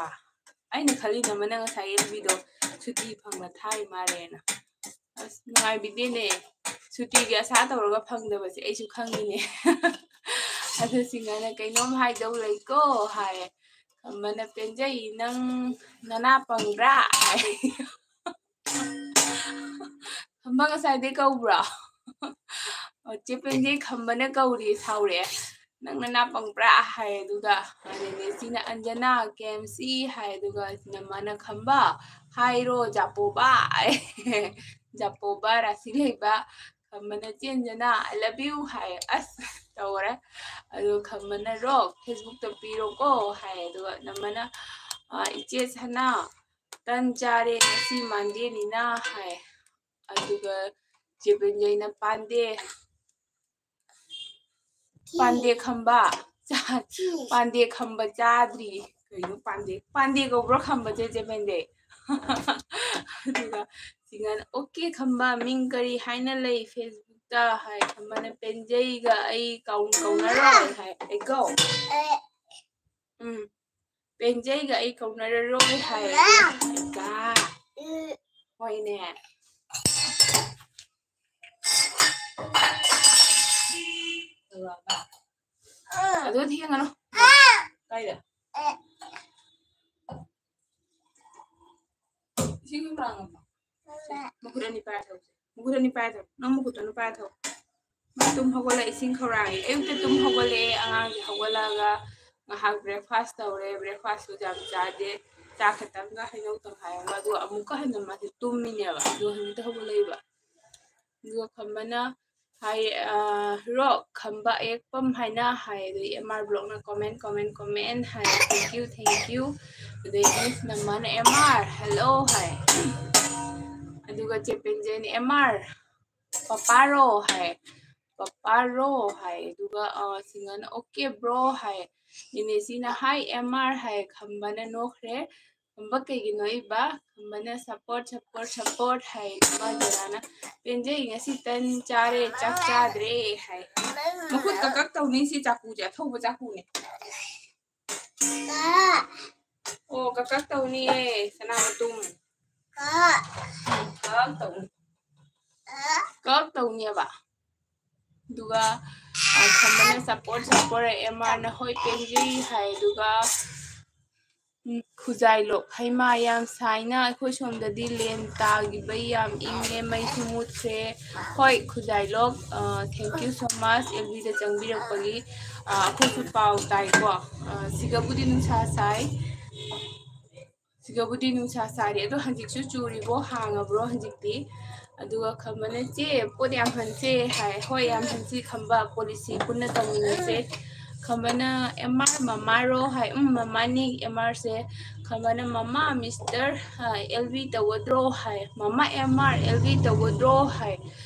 ꯑꯩꯅ ꯈꯜꯂꯤ ꯅꯃꯅ ꯉꯁꯥꯏ ꯑꯦꯜꯕꯤꯗꯣ ꯁꯨꯇꯤ ꯐꯪꯅ ꯊꯥꯏ ꯃꯥꯜꯂꯦꯅ꯫ ꯑꯁ ꯅꯨꯡꯉꯥꯏꯕꯤꯗꯦꯅꯦ, ꯁꯨꯇꯤꯒꯤ ꯑꯁꯥ ꯇꯧꯔꯒ ꯐꯪꯗꯕꯁꯦ ꯑꯩꯁꯨ ꯈꯪꯉꯤꯅꯦ꯫ ꯑꯗꯨ ꯁꯤꯡꯉꯅ ꯀꯩꯅꯣꯝ ꯍꯥꯏꯗꯧ ꯂꯩꯀꯣ ꯍꯥꯏ꯫ ꯈꯝꯕꯅ ꯄꯦꯟꯖꯩ ꯅꯪ ꯅꯅꯥ ꯄꯪꯕ꯭ꯔꯥ ꯍꯥꯏ꯫ ꯈꯝꯕ ꯉꯁꯥꯏꯗꯩ ꯀꯧꯕ꯭ꯔꯣ? ꯑꯣ, ꯆꯦ ꯄꯦꯟꯖꯩ ꯈꯝꯕꯅ ꯀꯧꯔꯤ ꯁꯥꯎꯔꯛꯑꯦ꯫ ꯅꯪ ꯅꯅꯥ ꯄꯪꯕ꯭ꯔꯥ ꯍꯥꯏ꯫ ꯑꯗꯨꯒ ꯅꯦꯅꯦꯁꯤꯅ ꯑꯟꯖꯅꯥ ꯀꯦ ꯑꯦꯝ ꯁꯤ ꯍꯥꯏ꯫ ꯑꯗꯨꯒ ꯅꯃꯅ ꯈꯝꯕ ꯍꯥꯏꯔꯣ ꯖꯥꯄꯣꯕꯥ꯫ ꯖꯥꯄꯣꯕꯥ ꯔꯥꯁꯤ ꯂꯩꯕ꯫ ꯈꯝꯕꯅ ꯆꯦꯟꯖꯅ I love you ꯍꯥꯏ꯫ ꯑꯁ ꯇꯧꯔꯦ꯫ ꯑꯗꯨꯒ ꯈꯝꯕꯅ ꯔꯣꯛ ꯐꯦꯁꯕꯨꯛꯇ ꯄꯤꯔꯣꯀꯣ ꯍꯥꯏ꯫ ꯑꯗꯨꯒ ꯅꯃꯅ ꯏꯆꯦ ꯁꯅꯥ ꯇꯟ ꯆꯥꯔꯦ ꯉꯁꯤ ꯃꯟꯗꯦꯅꯤꯅ ꯍꯥꯏ꯫ ꯑꯗꯨꯒ ꯆꯦ ꯄꯦꯟꯖꯩꯅ ꯄꯥꯟꯗꯦ ꯄꯥꯟꯗꯦ ꯈꯝꯕ꯫ ꯆꯥ-, ꯄꯥꯟꯗꯦ ꯈꯝꯕ ꯆꯥꯗ꯭ꯔꯤ꯫ ꯀꯩꯅꯣ ꯄꯥꯟꯗꯦ? ꯄꯥꯟꯗꯦ ꯀꯧꯕ꯭ꯔꯣ ꯈꯝꯕꯁꯦ, ꯆꯦ ꯄꯦꯟꯗꯦ? ꯑꯗꯨꯒ ꯁꯤꯡꯉꯟ, "ꯑꯣꯀꯦ ꯈꯝꯕ, ꯃꯤꯡ ꯀꯔꯤ ꯍꯥꯏꯅ ꯂꯩ Facebookꯇ?" ꯍꯥꯏ꯫ ꯈꯝꯕꯅ, "ꯄꯦꯟꯖꯩꯒ ꯑꯩ ꯀꯥꯎ-, ꯀꯧꯅꯔꯣꯏ" ꯍꯥꯏ꯫ ꯑꯩ ꯀꯧ-, ꯎꯝ, "ꯄꯦꯟꯖꯩꯒ ꯑꯩ ꯀꯧꯅꯔꯔꯣꯏ" ꯍꯥꯏ꯫ ꯀꯥ-, ꯍꯣꯏꯅꯦ꯫ ꯑꯗꯨ ꯊꯦꯡꯒꯅꯨ꯫ ꯀꯥꯏꯗ? ꯏꯁꯤꯡ ꯈꯔ ꯍꯥꯡꯉꯝꯃꯣ꯫ ꯃꯈꯨꯠ ꯑꯅꯤ ꯄꯥꯏꯔ ꯊꯧꯁꯦ꯫ ꯃꯈꯨꯠ ꯑꯅꯤ ꯄꯥꯏꯔ ꯊꯧ꯫ ꯅꯪ ꯃꯈꯨꯠ ꯑꯅꯤ ꯄꯥꯏꯔ ꯊꯧ꯫ ꯃꯥ ꯇꯨꯝ ꯍꯧꯒꯠꯂꯛꯑꯦ, ꯏꯁꯤꯡ ꯈꯧꯔꯥꯡꯉꯦ꯫ ꯑꯌꯨꯛꯇ ꯇꯨꯝ ꯍꯧꯒꯠꯂꯛꯑꯦ, ꯑꯉꯥꯡꯁꯦ ꯍꯧꯒꯠꯂꯛꯑꯒ ꯉꯥꯏꯍꯥꯛ breakfast ꯇꯧꯔꯦ, breakfastꯁꯨ ꯌꯥꯝ ꯆꯥꯗꯦ, ꯆꯥ ꯈꯛꯇꯪꯒ ꯍꯩꯅꯧ ꯇꯪꯈꯥꯏ ꯑꯃꯒ, ꯑꯗꯨꯒ ꯑꯃꯨꯛꯀ ꯍꯟꯅ ꯃꯥꯁꯦ ꯇꯨꯝꯃꯤꯅꯦꯕ, ꯑꯗꯨꯒ ꯍꯧꯖꯤꯛꯇ ꯍꯧꯒꯠꯂꯛꯏꯕ꯫ ꯑꯗꯨꯒ ꯈꯝꯕꯅ ꯍꯥꯏ, ꯑ, ꯔꯣ, ꯈꯝꯕ ꯑꯌꯦꯛꯄꯝ ꯍꯥꯏꯅ ꯍꯥꯏ, ꯑꯗꯩ M R vlogꯅ comment, comment, comment high, thank you, thank you꯫ ꯑꯗꯩꯗꯤ ꯅꯃꯥꯅ M R, hello ꯍꯥꯏ꯫ ꯑꯗꯨꯒ ꯆꯦ ꯄꯦꯟꯖꯩꯅ M R, ꯄꯄꯥꯔꯣ ꯍꯥꯏ, ꯄꯄꯥꯔꯣ ꯍꯥꯏ꯫ ꯑꯗꯨꯒ, ꯑ, ꯁꯤꯡꯉꯟ, "ꯑꯣꯀꯦ bro" ꯍꯥꯏ꯫ ꯅꯤꯅꯦꯁꯤꯅ, "Hi M R" ꯍꯥꯏ꯫ ꯈꯝꯕꯅ ꯅꯣꯛꯈ꯭ꯔꯦ꯫ ꯈꯝꯕ ꯀꯩꯒꯤꯅꯣ ꯏꯕ? ꯈꯝꯕꯅ, "Support, support, support" ꯍꯥꯏ꯫ ꯏꯃꯥ ꯖꯔꯥꯅ, "ꯄꯦꯟꯖꯩ, ꯉꯁꯤ ꯇꯟ ꯆꯥꯔꯦ, ꯆꯥꯛ ꯆꯥꯗ꯭ꯔꯦ" ꯍꯥꯏ꯫ ꯃꯈꯨꯠ ꯀꯛ ꯀꯛ ꯇꯧꯅꯤ ꯁꯤ ꯆꯥꯀꯨꯁꯦ, ꯑꯊꯧꯕ ꯆꯥꯀꯨꯅꯦ꯫ ꯑꯣ, ꯀꯛ ꯀꯛ ꯇꯧꯅꯤꯌꯦ, ꯁꯅꯥ ꯃꯇꯨꯝ꯫ ꯀꯛ ꯇꯧꯅꯤ꯫ ꯀꯛ ꯇꯧꯅꯤꯌꯦꯕ꯫ ꯑꯗꯨꯒ, ꯑ, ꯈꯝꯕꯅ, "Support, support" ꯍꯥꯏ, M Rꯅ, "ꯍꯣꯏ, ꯄꯦꯟꯖꯩ" ꯍꯥꯏ꯫ ꯑꯗꯨꯒ, ꯎꯝ, ꯈꯨꯖꯥꯏꯂꯣꯛ, "ꯍꯩꯃꯥ, ꯌꯥꯝ ꯁꯥꯏꯅ, ꯑꯩꯈꯣꯏ ꯁꯣꯝꯗꯗꯤ ꯂꯦꯟ ꯇꯥꯈꯤꯕꯩ ꯌꯥꯝ ꯏꯪꯉꯦ, ꯃꯩꯁꯨ ꯃꯨꯠꯈ꯭ꯔꯦ"꯫ ꯍꯣꯏ, ꯈꯨꯖꯥꯏꯂꯣꯛ, ꯑ, thank you so much, F Bꯗ ꯆꯪꯕꯤꯔꯛꯄꯒꯤ꯫ ꯑ, ꯑꯩꯈꯣꯏꯁꯨ ꯄꯥꯎ ꯇꯥꯏꯀꯣ꯫ ꯑ, ꯁꯤꯒꯕꯨꯗꯤ ꯅꯨꯡꯁꯥ ꯁꯥꯏ꯫ ꯁꯤꯒꯕꯨꯗꯤ ꯅꯨꯡꯁꯥ ꯁꯥꯔꯤ꯫ ꯑꯗꯣ ꯍꯧꯖꯤꯛꯁꯨ ꯆꯨꯔꯤꯕꯣ? ꯍꯥꯡꯉꯕ꯭ꯔꯣ ꯍꯧꯖꯤꯛꯇꯤ? ꯑꯗꯨꯒ ꯈꯝꯕꯅ, "ꯆꯦ, ꯄꯣꯠ ꯌꯥꯝ ꯍꯟꯁꯦ" ꯍꯥꯏ꯫ "ꯍꯣꯏ, ꯌꯥꯝ ꯍꯟꯁꯤ ꯈꯝꯕ, policy ꯄꯨꯟꯅ ꯇꯧꯃꯤꯟꯅꯁꯦ"꯫ ꯈꯝꯕꯅ, "M R ꯃꯃꯥꯔꯣ?" ꯍꯥꯏ꯫ "ꯎꯝ, ꯃꯃꯥꯅꯤ M Rꯁꯦ"꯫ ꯈꯝꯕꯅ, "ꯃꯃꯥ, Mister, ꯑ, L V ꯇꯧꯒꯗ꯭ꯔꯣ?" ꯍꯥꯏ꯫ "ꯃꯃꯥ M R, L V ꯇꯧꯒꯗ꯭ꯔꯣ?" ꯍꯥꯏ꯫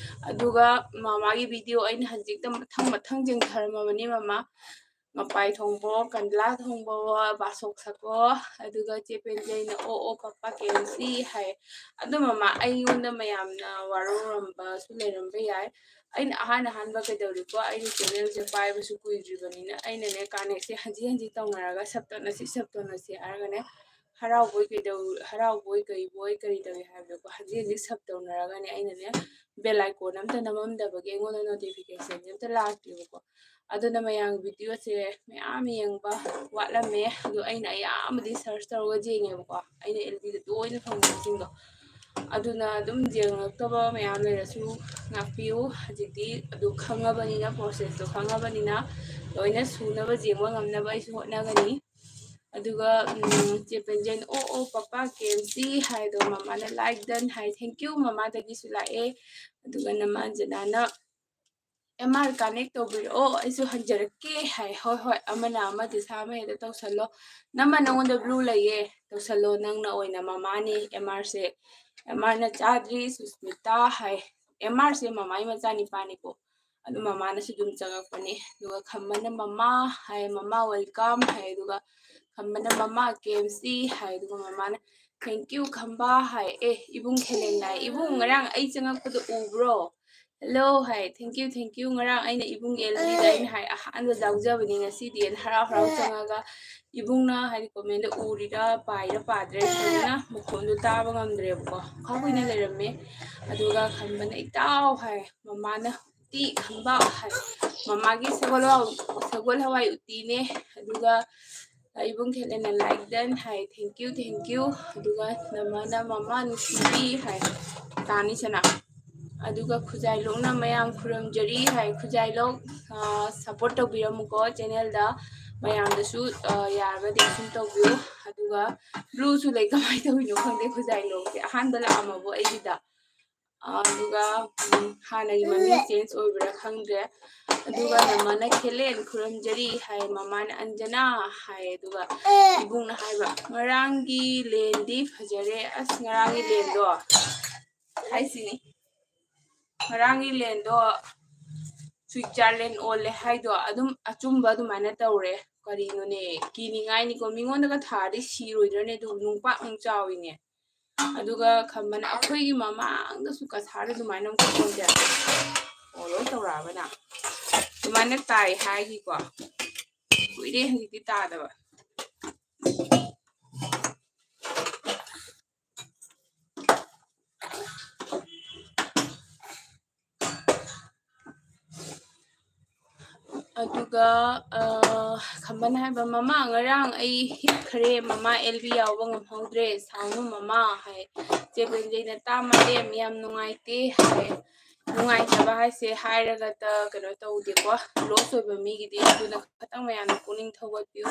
ꯑꯗꯨꯒ ꯃꯃꯥꯒꯤ ꯚꯤꯗꯤꯑꯣ ꯑꯩꯅ ꯍꯧꯖꯤꯛꯇ ꯃꯊꯪ ꯃꯊꯪ ꯌꯦꯡꯊꯔꯝꯃꯕꯅꯤ ꯃꯃꯥ꯫ ꯃꯄꯥꯏ ꯊꯣꯡꯕꯣ, ꯀꯟꯗꯂꯥ ꯊꯣꯡꯕꯣ, ꯕꯥꯁꯣꯛ ꯁꯥꯀꯣ, ꯑꯗꯨꯒ ꯆꯦ ꯄꯦꯟꯖꯩꯅ "ꯑꯣ ꯑꯣ ꯄꯄꯥ ꯀꯦ ꯑꯦꯝ ꯁꯤ" ꯍꯥꯏ꯫ ꯑꯗꯨ ꯃꯃꯥ, ꯑꯩꯉꯣꯟꯗ ꯃꯌꯥꯝꯅ ꯋꯥꯔꯧꯔꯝꯕꯁꯨ ꯂꯩꯔꯝꯕ ꯌꯥꯏ꯫ ꯑꯩꯅ ꯑꯍꯥꯟ ꯑꯍꯥꯟꯕ ꯀꯩꯗꯧꯔꯤꯀꯣ, ꯑꯩꯅ ꯆꯦꯅꯦꯜꯁꯦ ꯄꯥꯏꯕꯁꯨ ꯀꯨꯏꯗ꯭ꯔꯤꯕꯅꯤꯅ ꯑꯩꯅꯅꯦ ꯀꯥꯅꯦꯛꯁꯦ ꯍꯟꯖꯤꯟ ꯍꯟꯖꯤꯟ ꯇꯧꯅꯔꯒ ꯁꯞ ꯇꯧꯅꯁꯤ, ꯁꯞ ꯇꯧꯅꯁꯤ ꯍꯥꯏꯔꯒꯅꯦ, ꯍꯔꯥꯎꯕꯣꯏ ꯀꯩꯗꯧ-, ꯍꯔꯥꯎꯕꯣꯏ ꯀꯩꯕꯣꯏ ꯀꯔꯤ ꯇꯧꯏ ꯍꯥꯏꯕꯗꯣꯀꯣ, ꯍꯟꯖꯤꯟ ꯍꯟꯖꯤꯟ ꯁꯞ ꯇꯧꯅꯔꯒꯅꯦ ꯑꯩꯅꯅꯦ ꯕꯦꯜ ꯑꯥꯏꯀꯣꯟ ꯑꯝꯇ ꯅꯝꯃꯝꯗꯕꯒꯤ ꯑꯩꯉꯣꯟꯗ ꯅꯣꯇꯤꯐꯤꯀꯦꯁꯟꯁꯦ ꯑꯝꯇ ꯂꯥꯛꯇꯦꯕꯀꯣ꯫ ꯑꯗꯨꯅ ꯃꯌꯥꯝꯒꯤ ꯚꯤꯗꯤꯑꯣꯁꯦ ꯃꯌꯥꯝ ꯌꯦꯡꯕ ꯋꯥꯠꯂꯝꯃꯦ꯫ ꯑꯗꯣ ꯑꯩꯅ ꯑꯌꯥꯝꯕꯗꯤ ꯁꯔꯆ ꯇꯧꯔꯒ ꯌꯦꯡꯉꯦꯕꯀꯣ, ꯑꯩꯅ ꯑꯦꯜ ꯕꯤꯗ ꯇꯣꯏꯅ ꯐꯪꯕꯁꯤꯡꯗꯣ꯫ ꯑꯗꯨꯅ ꯑꯗꯨꯝ ꯌꯦꯡꯉꯛꯇꯕ ꯃꯌꯥꯝ ꯂꯩꯔꯁꯨ ꯉꯥꯛꯄꯤꯌꯨ꯫ ꯍꯧꯖꯤꯛꯇꯤ ꯑꯗꯨ ꯈꯪꯉꯕꯅꯤꯅ, ꯄ꯭ꯔꯣꯁꯦꯁꯇꯣ ꯈꯪꯉꯕꯅꯤꯅ ꯂꯣꯏꯅ ꯁꯨꯅꯕ ꯌꯦꯡꯕ ꯉꯝꯅꯕ ꯑꯩꯁꯨ ꯍꯣꯠꯅꯒꯅꯤ꯫ ꯑꯗꯨꯒ, ꯎꯝ, ꯆꯦ ꯄꯦꯟꯖꯩꯅ "ꯑꯣ ꯑꯣ ꯄꯄꯥ ꯀꯦ ꯑꯦꯝ ꯁꯤ" ꯍꯥꯏꯗꯣ ꯃꯃꯥꯅ ꯂꯥꯏꯛ ꯗꯟ ꯍꯥꯏ꯫ ꯊꯦꯡꯀ꯭ꯌꯨ, ꯃꯃꯥꯗꯒꯤꯁꯨ ꯂꯥꯛꯑꯦ꯫ ꯑꯗꯨꯒ ꯅꯃꯥ ꯑꯟꯖꯅꯥꯅ "ꯑꯦꯝ ꯑꯥꯔ ꯀꯥꯅꯦꯛ ꯇꯧꯕꯤꯔꯛꯑꯣ, ꯑꯩꯁꯨ ꯍꯟꯖꯔꯛꯀꯦ" ꯍꯥꯏ꯫ "ꯍꯣꯏ ꯍꯣꯏ, ꯑꯃꯅ ꯑꯃ ꯗꯤꯁꯥ ꯑꯃ ꯍꯦꯛꯇ ꯇꯧꯁꯜꯂꯣ꯫ ꯅꯃ ꯅꯉꯣꯟꯗ ꯕ꯭ꯂꯨ ꯂꯩꯌꯦ, ꯇꯧꯁꯜꯂꯣ ꯅꯪꯅ ꯑꯣꯏꯅ ꯃꯃꯥꯅꯤ ꯑꯦꯝ ꯑꯥꯔꯁꯦ꯫ ꯑꯦꯝ ꯑꯥꯔꯅ ꯆꯥꯗ꯭ꯔꯤ ꯁꯨꯁꯃꯤꯇꯥ" ꯍꯥꯏ꯫ ꯑꯦꯝ ꯑꯥꯔꯁꯦ ꯃꯃꯥꯒꯤ ꯃꯆꯥꯅꯤꯄꯥꯅꯤꯀꯣ꯫ ꯑꯗꯨ ꯃꯃꯥꯅꯁꯨ ꯑꯗꯨꯝ ꯆꯪꯉꯛꯄꯅꯦ꯫ ꯑꯗꯨꯒ ꯈꯝꯕꯅ "ꯃꯃꯥ" ꯍꯥꯏ, "ꯃꯃꯥ ꯋꯦꯜꯀꯝ" ꯍꯥꯏ꯫ ꯑꯗꯨꯒ ꯈꯝꯕꯅ "ꯃꯃꯥ ꯀꯦ ꯑꯦꯝ ꯁꯤ" ꯍꯥꯏ꯫ ꯑꯗꯨꯒ ꯃꯃꯥꯅ "ꯊꯦꯡꯀ꯭ꯌꯨ ꯈꯝꯕ" ꯍꯥꯏ꯫ "ꯑꯦ, ꯏꯕꯨꯡ ꯈꯦꯂꯦꯟ" ꯍꯥꯏ꯫ "ꯏꯕꯨꯡ, ꯉꯔꯥꯡ ꯑꯩ ꯆꯪꯉꯛꯄꯗꯣ ꯎꯕ꯭ꯔꯣ?" "ꯍꯜꯂꯣ" ꯍꯥꯏ꯫ "ꯊꯦꯡꯀ꯭ꯌꯨ, ꯊꯦꯡꯀ꯭ꯌꯨ, ꯉꯔꯥꯡ ꯑꯩꯅ ꯏꯕꯨꯡ ꯑꯦꯜ ꯕꯤꯗ ꯑꯩꯅ ꯍꯥꯏ, ꯑꯍꯥꯟꯕ ꯌꯥꯎꯖꯕꯅꯤ ꯉꯁꯤꯗꯤꯅ" ꯍꯔꯥꯎ ꯍꯔꯥꯎ ꯆꯪꯉꯒ, ꯏꯕꯨꯡꯅ ꯍꯥꯏꯗꯤ ꯀꯣꯃꯦꯟꯗ ꯎꯔꯤꯔꯥ ꯄꯥꯏꯔꯥ ꯄꯥꯗ꯭ꯔꯦ, ꯐꯖꯅ ꯃꯈꯣꯟꯗꯣ ꯇꯥꯕ ꯉꯝꯗ꯭ꯔꯦꯕꯀꯣ꯫ ꯈꯔ ꯀꯨꯏꯅ ꯂꯩꯔꯝꯃꯦ꯫ ꯑꯗꯨꯒ ꯈꯝꯕꯅ "ꯏꯇꯥꯎ" ꯍꯥꯏ꯫ ꯃꯃꯥꯅ "ꯎꯇꯤ ꯈꯝꯕ" ꯍꯥꯏ꯫ ꯃꯃꯥꯒꯤ ꯁꯒꯣꯜ ꯍꯋꯥꯏ, ꯁꯒꯣꯜ ꯍꯋꯥꯏ ꯎꯇꯤꯅꯦ꯫ ꯑꯗꯨꯒ ꯏꯕꯨꯡ ꯈꯦꯂꯦꯟꯅ "ꯂꯥꯏꯛ ꯗꯟ" ꯍꯥꯏ꯫ "Thank you, thank you". ꯑꯗꯨꯒ ꯅꯃꯅ "ꯃꯃꯥ ꯅꯨꯡꯁꯤꯕꯤ" ꯍꯥꯏ꯫ ꯇꯥꯅꯤꯁꯅꯥ꯫ ꯑꯗꯨꯒ ꯈꯨꯖꯥꯏꯂꯣꯛꯅ "ꯃꯌꯥꯝ ꯈꯨꯔꯨꯝꯖꯔꯤ" ꯍꯥꯏ꯫ ꯈꯨꯖꯥꯏꯂꯣꯛ, ꯑ, ꯁꯞꯄꯣꯔꯠ ꯇꯧꯕꯤꯔꯝꯃꯨꯀꯣ ꯆꯦꯅꯦꯜꯗ꯫ ꯃꯌꯥꯝꯗꯁꯨ, ꯑ, ꯌꯥꯔꯒꯗꯤ ꯁꯨꯝ ꯇꯧꯕꯤꯌꯨ꯫ ꯑꯗꯨꯒ ꯕ꯭ꯂꯨꯁꯨ ꯂꯩ, ꯀꯃꯥꯏꯅ ꯇꯧꯔꯤꯅꯣ ꯈꯪꯗꯦ, ꯈꯨꯖꯥꯏꯂꯣꯛꯁꯦ ꯑꯍꯥꯟꯕ ꯂꯥꯛꯑꯝꯃꯕꯣ ꯑꯩꯒꯤꯗ꯫ ꯑꯗꯨꯒ, ꯎꯝ, ꯍꯥꯟꯅꯒꯤ ꯃꯃꯤꯡ ꯆꯦꯟꯖ ꯑꯣꯏꯕ꯭ꯔꯥ ꯈꯪꯗ꯭ꯔꯦ꯫ ꯑꯗꯨꯒ ꯅꯃꯅ "ꯈꯦꯂꯦꯟ ꯈꯨꯔꯨꯝꯖꯔꯤ" ꯍꯥꯏ, ꯃꯃꯥꯅ "ꯑꯟꯖꯅꯥ" ꯍꯥꯏ꯫ ꯑꯗꯨꯒ ꯏꯕꯨꯡꯅ ꯍꯥꯏꯕ, "ꯉꯔꯥꯡꯒꯤ ꯂꯦꯟꯗꯤ ꯐꯖꯔꯦ"꯫ ꯑꯁ, ꯉꯔꯥꯡꯒꯤ ꯂꯦꯟꯗꯣ ꯍꯥꯏꯁꯤꯅꯤ꯫ ꯉꯔꯥꯡꯒꯤ ꯂꯦꯟꯗꯣ ꯁ꯭ꯋꯤꯠꯖꯔꯂꯦꯟ ꯑꯣꯜꯂꯦ ꯍꯥꯏꯗꯣ ꯑꯗꯨꯝ ꯑꯆꯨꯝꯕ ꯑꯗꯨꯃꯥꯏꯅ ꯇꯧꯔꯦ꯫ ꯀꯔꯤꯅꯣꯅꯦ, ꯀꯤꯅꯤꯡꯉꯥꯏꯅꯤꯀꯣ꯫ ꯃꯤꯉꯣꯟꯗꯒ ꯊꯥꯔꯗꯤ ꯁꯤꯔꯣꯏꯗ꯭ꯔꯅꯦ? ꯑꯗꯨ ꯅꯨꯡꯄꯥꯛꯃꯨꯛ ꯆꯥꯎꯋꯤꯅꯦ꯫ ꯑꯗꯨꯒ ꯈꯝꯕꯅ ꯑꯩꯈꯣꯏꯒꯤ ꯃꯃꯥꯡꯗꯁꯨ ꯀꯁꯥꯔꯗ ꯑꯗꯨꯃꯥꯏꯅ ꯑꯃꯨꯛ ꯀꯣꯟꯁꯦ, ꯑꯣ, ꯂꯣꯏ ꯇꯧꯔꯛꯑꯕꯅ ꯑꯗꯨꯃꯥꯏꯅ ꯇꯥꯏ ꯍꯥꯏꯒꯤꯀꯣ꯫ ꯀꯨꯏꯔꯦ ꯍꯧꯖꯤꯛꯇꯤ ꯇꯥꯗꯕ꯫ ꯑꯗꯨꯒ, ꯑ, ꯈꯝꯕꯅ ꯍꯥꯏꯕ, "ꯃꯃꯥ, ꯉꯔꯥꯡ ꯑꯩ ꯍꯤꯞꯈ꯭ꯔꯦ ꯃꯃꯥ, ꯑꯦꯜ ꯕꯤ ꯌꯥꯎꯕ ꯉꯝꯍꯧꯗ꯭ꯔꯦ, ꯁꯥꯎꯅꯨ ꯃꯃꯥ" ꯍꯥꯏ꯫ ꯆꯦ ꯕꯦꯟꯖꯩꯅ, "ꯇꯥ ꯃꯥꯂꯦꯝ, ꯌꯥꯝ ꯅꯨꯡꯉꯥꯏꯇꯦ" ꯍꯥꯏ꯫ ꯅꯨꯡꯉꯥꯏꯇꯕ ꯍꯥꯏꯁꯦ ꯍꯥꯏꯔꯒꯇ ꯀꯩꯅꯣ ꯇꯧꯗꯦꯀꯣ, ꯂꯣꯁ ꯑꯣꯏꯕ ꯃꯤꯒꯤꯗꯤ ꯑꯗꯨꯅ ꯈꯇꯪ ꯃꯌꯥꯝꯅ ꯄꯨꯛꯅꯤꯡ ꯊꯧꯒꯠꯄꯤꯌꯨ꯫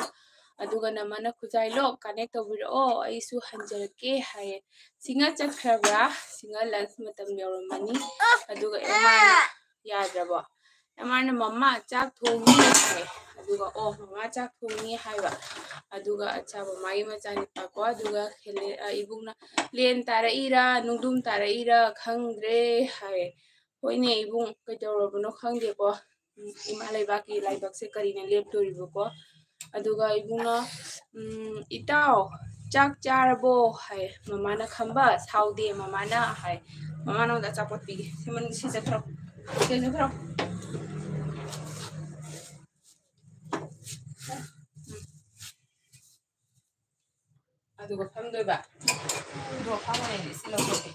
ꯑꯗꯨꯒ ꯅꯃꯅ, "ꯈꯨꯖꯥꯏꯂꯣ, ꯀꯅꯦꯛ ꯇꯧꯕꯤꯔꯛꯑꯣ, ꯑꯩꯁꯨ ꯍꯟꯖꯔꯛꯀꯦ" ꯍꯥꯏꯌꯦ꯫ ꯁꯤꯡꯉ ꯆꯠꯈ꯭ꯔꯕ꯭ꯔꯥ? ꯁꯤꯡꯉ ꯂꯟꯁ ꯃꯇꯝ ꯌꯧꯔꯝꯃꯅꯤ꯫ ꯑꯗꯨꯒ ꯑꯦꯝ ꯑꯥꯔꯅ, "ꯌꯥꯗ꯭ꯔꯕꯣ?" ꯑꯦꯝ ꯑꯥꯔꯅ, "ꯃꯃꯥ, ꯆꯥꯛ ꯊꯣꯡꯉꯤ" ꯍꯥꯏ꯫ ꯑꯗꯨꯒ, "ꯑꯣ, ꯃꯃꯥ ꯆꯥꯛ ꯊꯣꯡꯉꯤ" ꯍꯥꯏꯕ꯫ ꯑꯗꯨꯒ ꯑꯆꯥ ꯃꯃꯥꯒꯤ ꯃꯆꯥꯅꯤꯄꯥꯀꯣ꯫ ꯑꯗꯨꯒ ꯈꯦꯂꯦ-, ꯑ, ꯏꯕꯨꯡꯅ, "ꯂꯦꯟ ꯇꯥꯔꯛꯏꯔꯥ, ꯅꯨꯡꯗꯨꯝ ꯇꯥꯔꯛꯏꯔꯥ ꯈꯪꯗ꯭ꯔꯦ" ꯍꯥꯏ꯫ "ꯍꯣꯏꯅꯦ ꯏꯕꯨꯡ, ꯀꯩꯗꯧꯔꯕꯅꯣ ꯈꯪꯗꯦꯀꯣ꯫ ꯎꯝ, ꯏꯃꯥ ꯂꯩꯕꯥꯛꯀꯤ ꯂꯥꯏꯕꯛꯁꯦ ꯀꯔꯤꯅ ꯂꯦꯞꯇꯣꯔꯤꯕꯀꯣ?" ꯑꯗꯨꯒ ꯏꯕꯨꯡꯅ, ꯎꯝ, "ꯏꯇꯥꯎ, ꯆꯥꯛ ꯆꯥꯔꯕꯣ?" ꯍꯥꯏ꯫ ꯃꯃꯥꯅ, "ꯈꯝꯕ, ꯁꯥꯎꯗꯦ ꯃꯃꯥꯅ" ꯍꯥꯏ꯫ "ꯃꯃꯥ ꯅꯉꯣꯟꯗ ꯑꯆꯥꯄꯣꯠ ꯄꯤꯒꯦ꯫ ꯁꯤ ꯃꯅꯨꯡ-, ꯁꯤ ꯆꯠꯈ꯭ꯔꯣ꯫ ꯁꯤ ꯆꯠꯈ꯭ꯔꯣ꯫" ꯎꯝ꯫ ꯑꯗꯨꯒ ꯐꯝꯗꯣꯏꯕ꯫ ꯑꯗꯨꯒ ꯐꯝꯃꯅꯤ, ꯁꯤ ꯂꯧꯊꯣꯛꯀꯦ꯫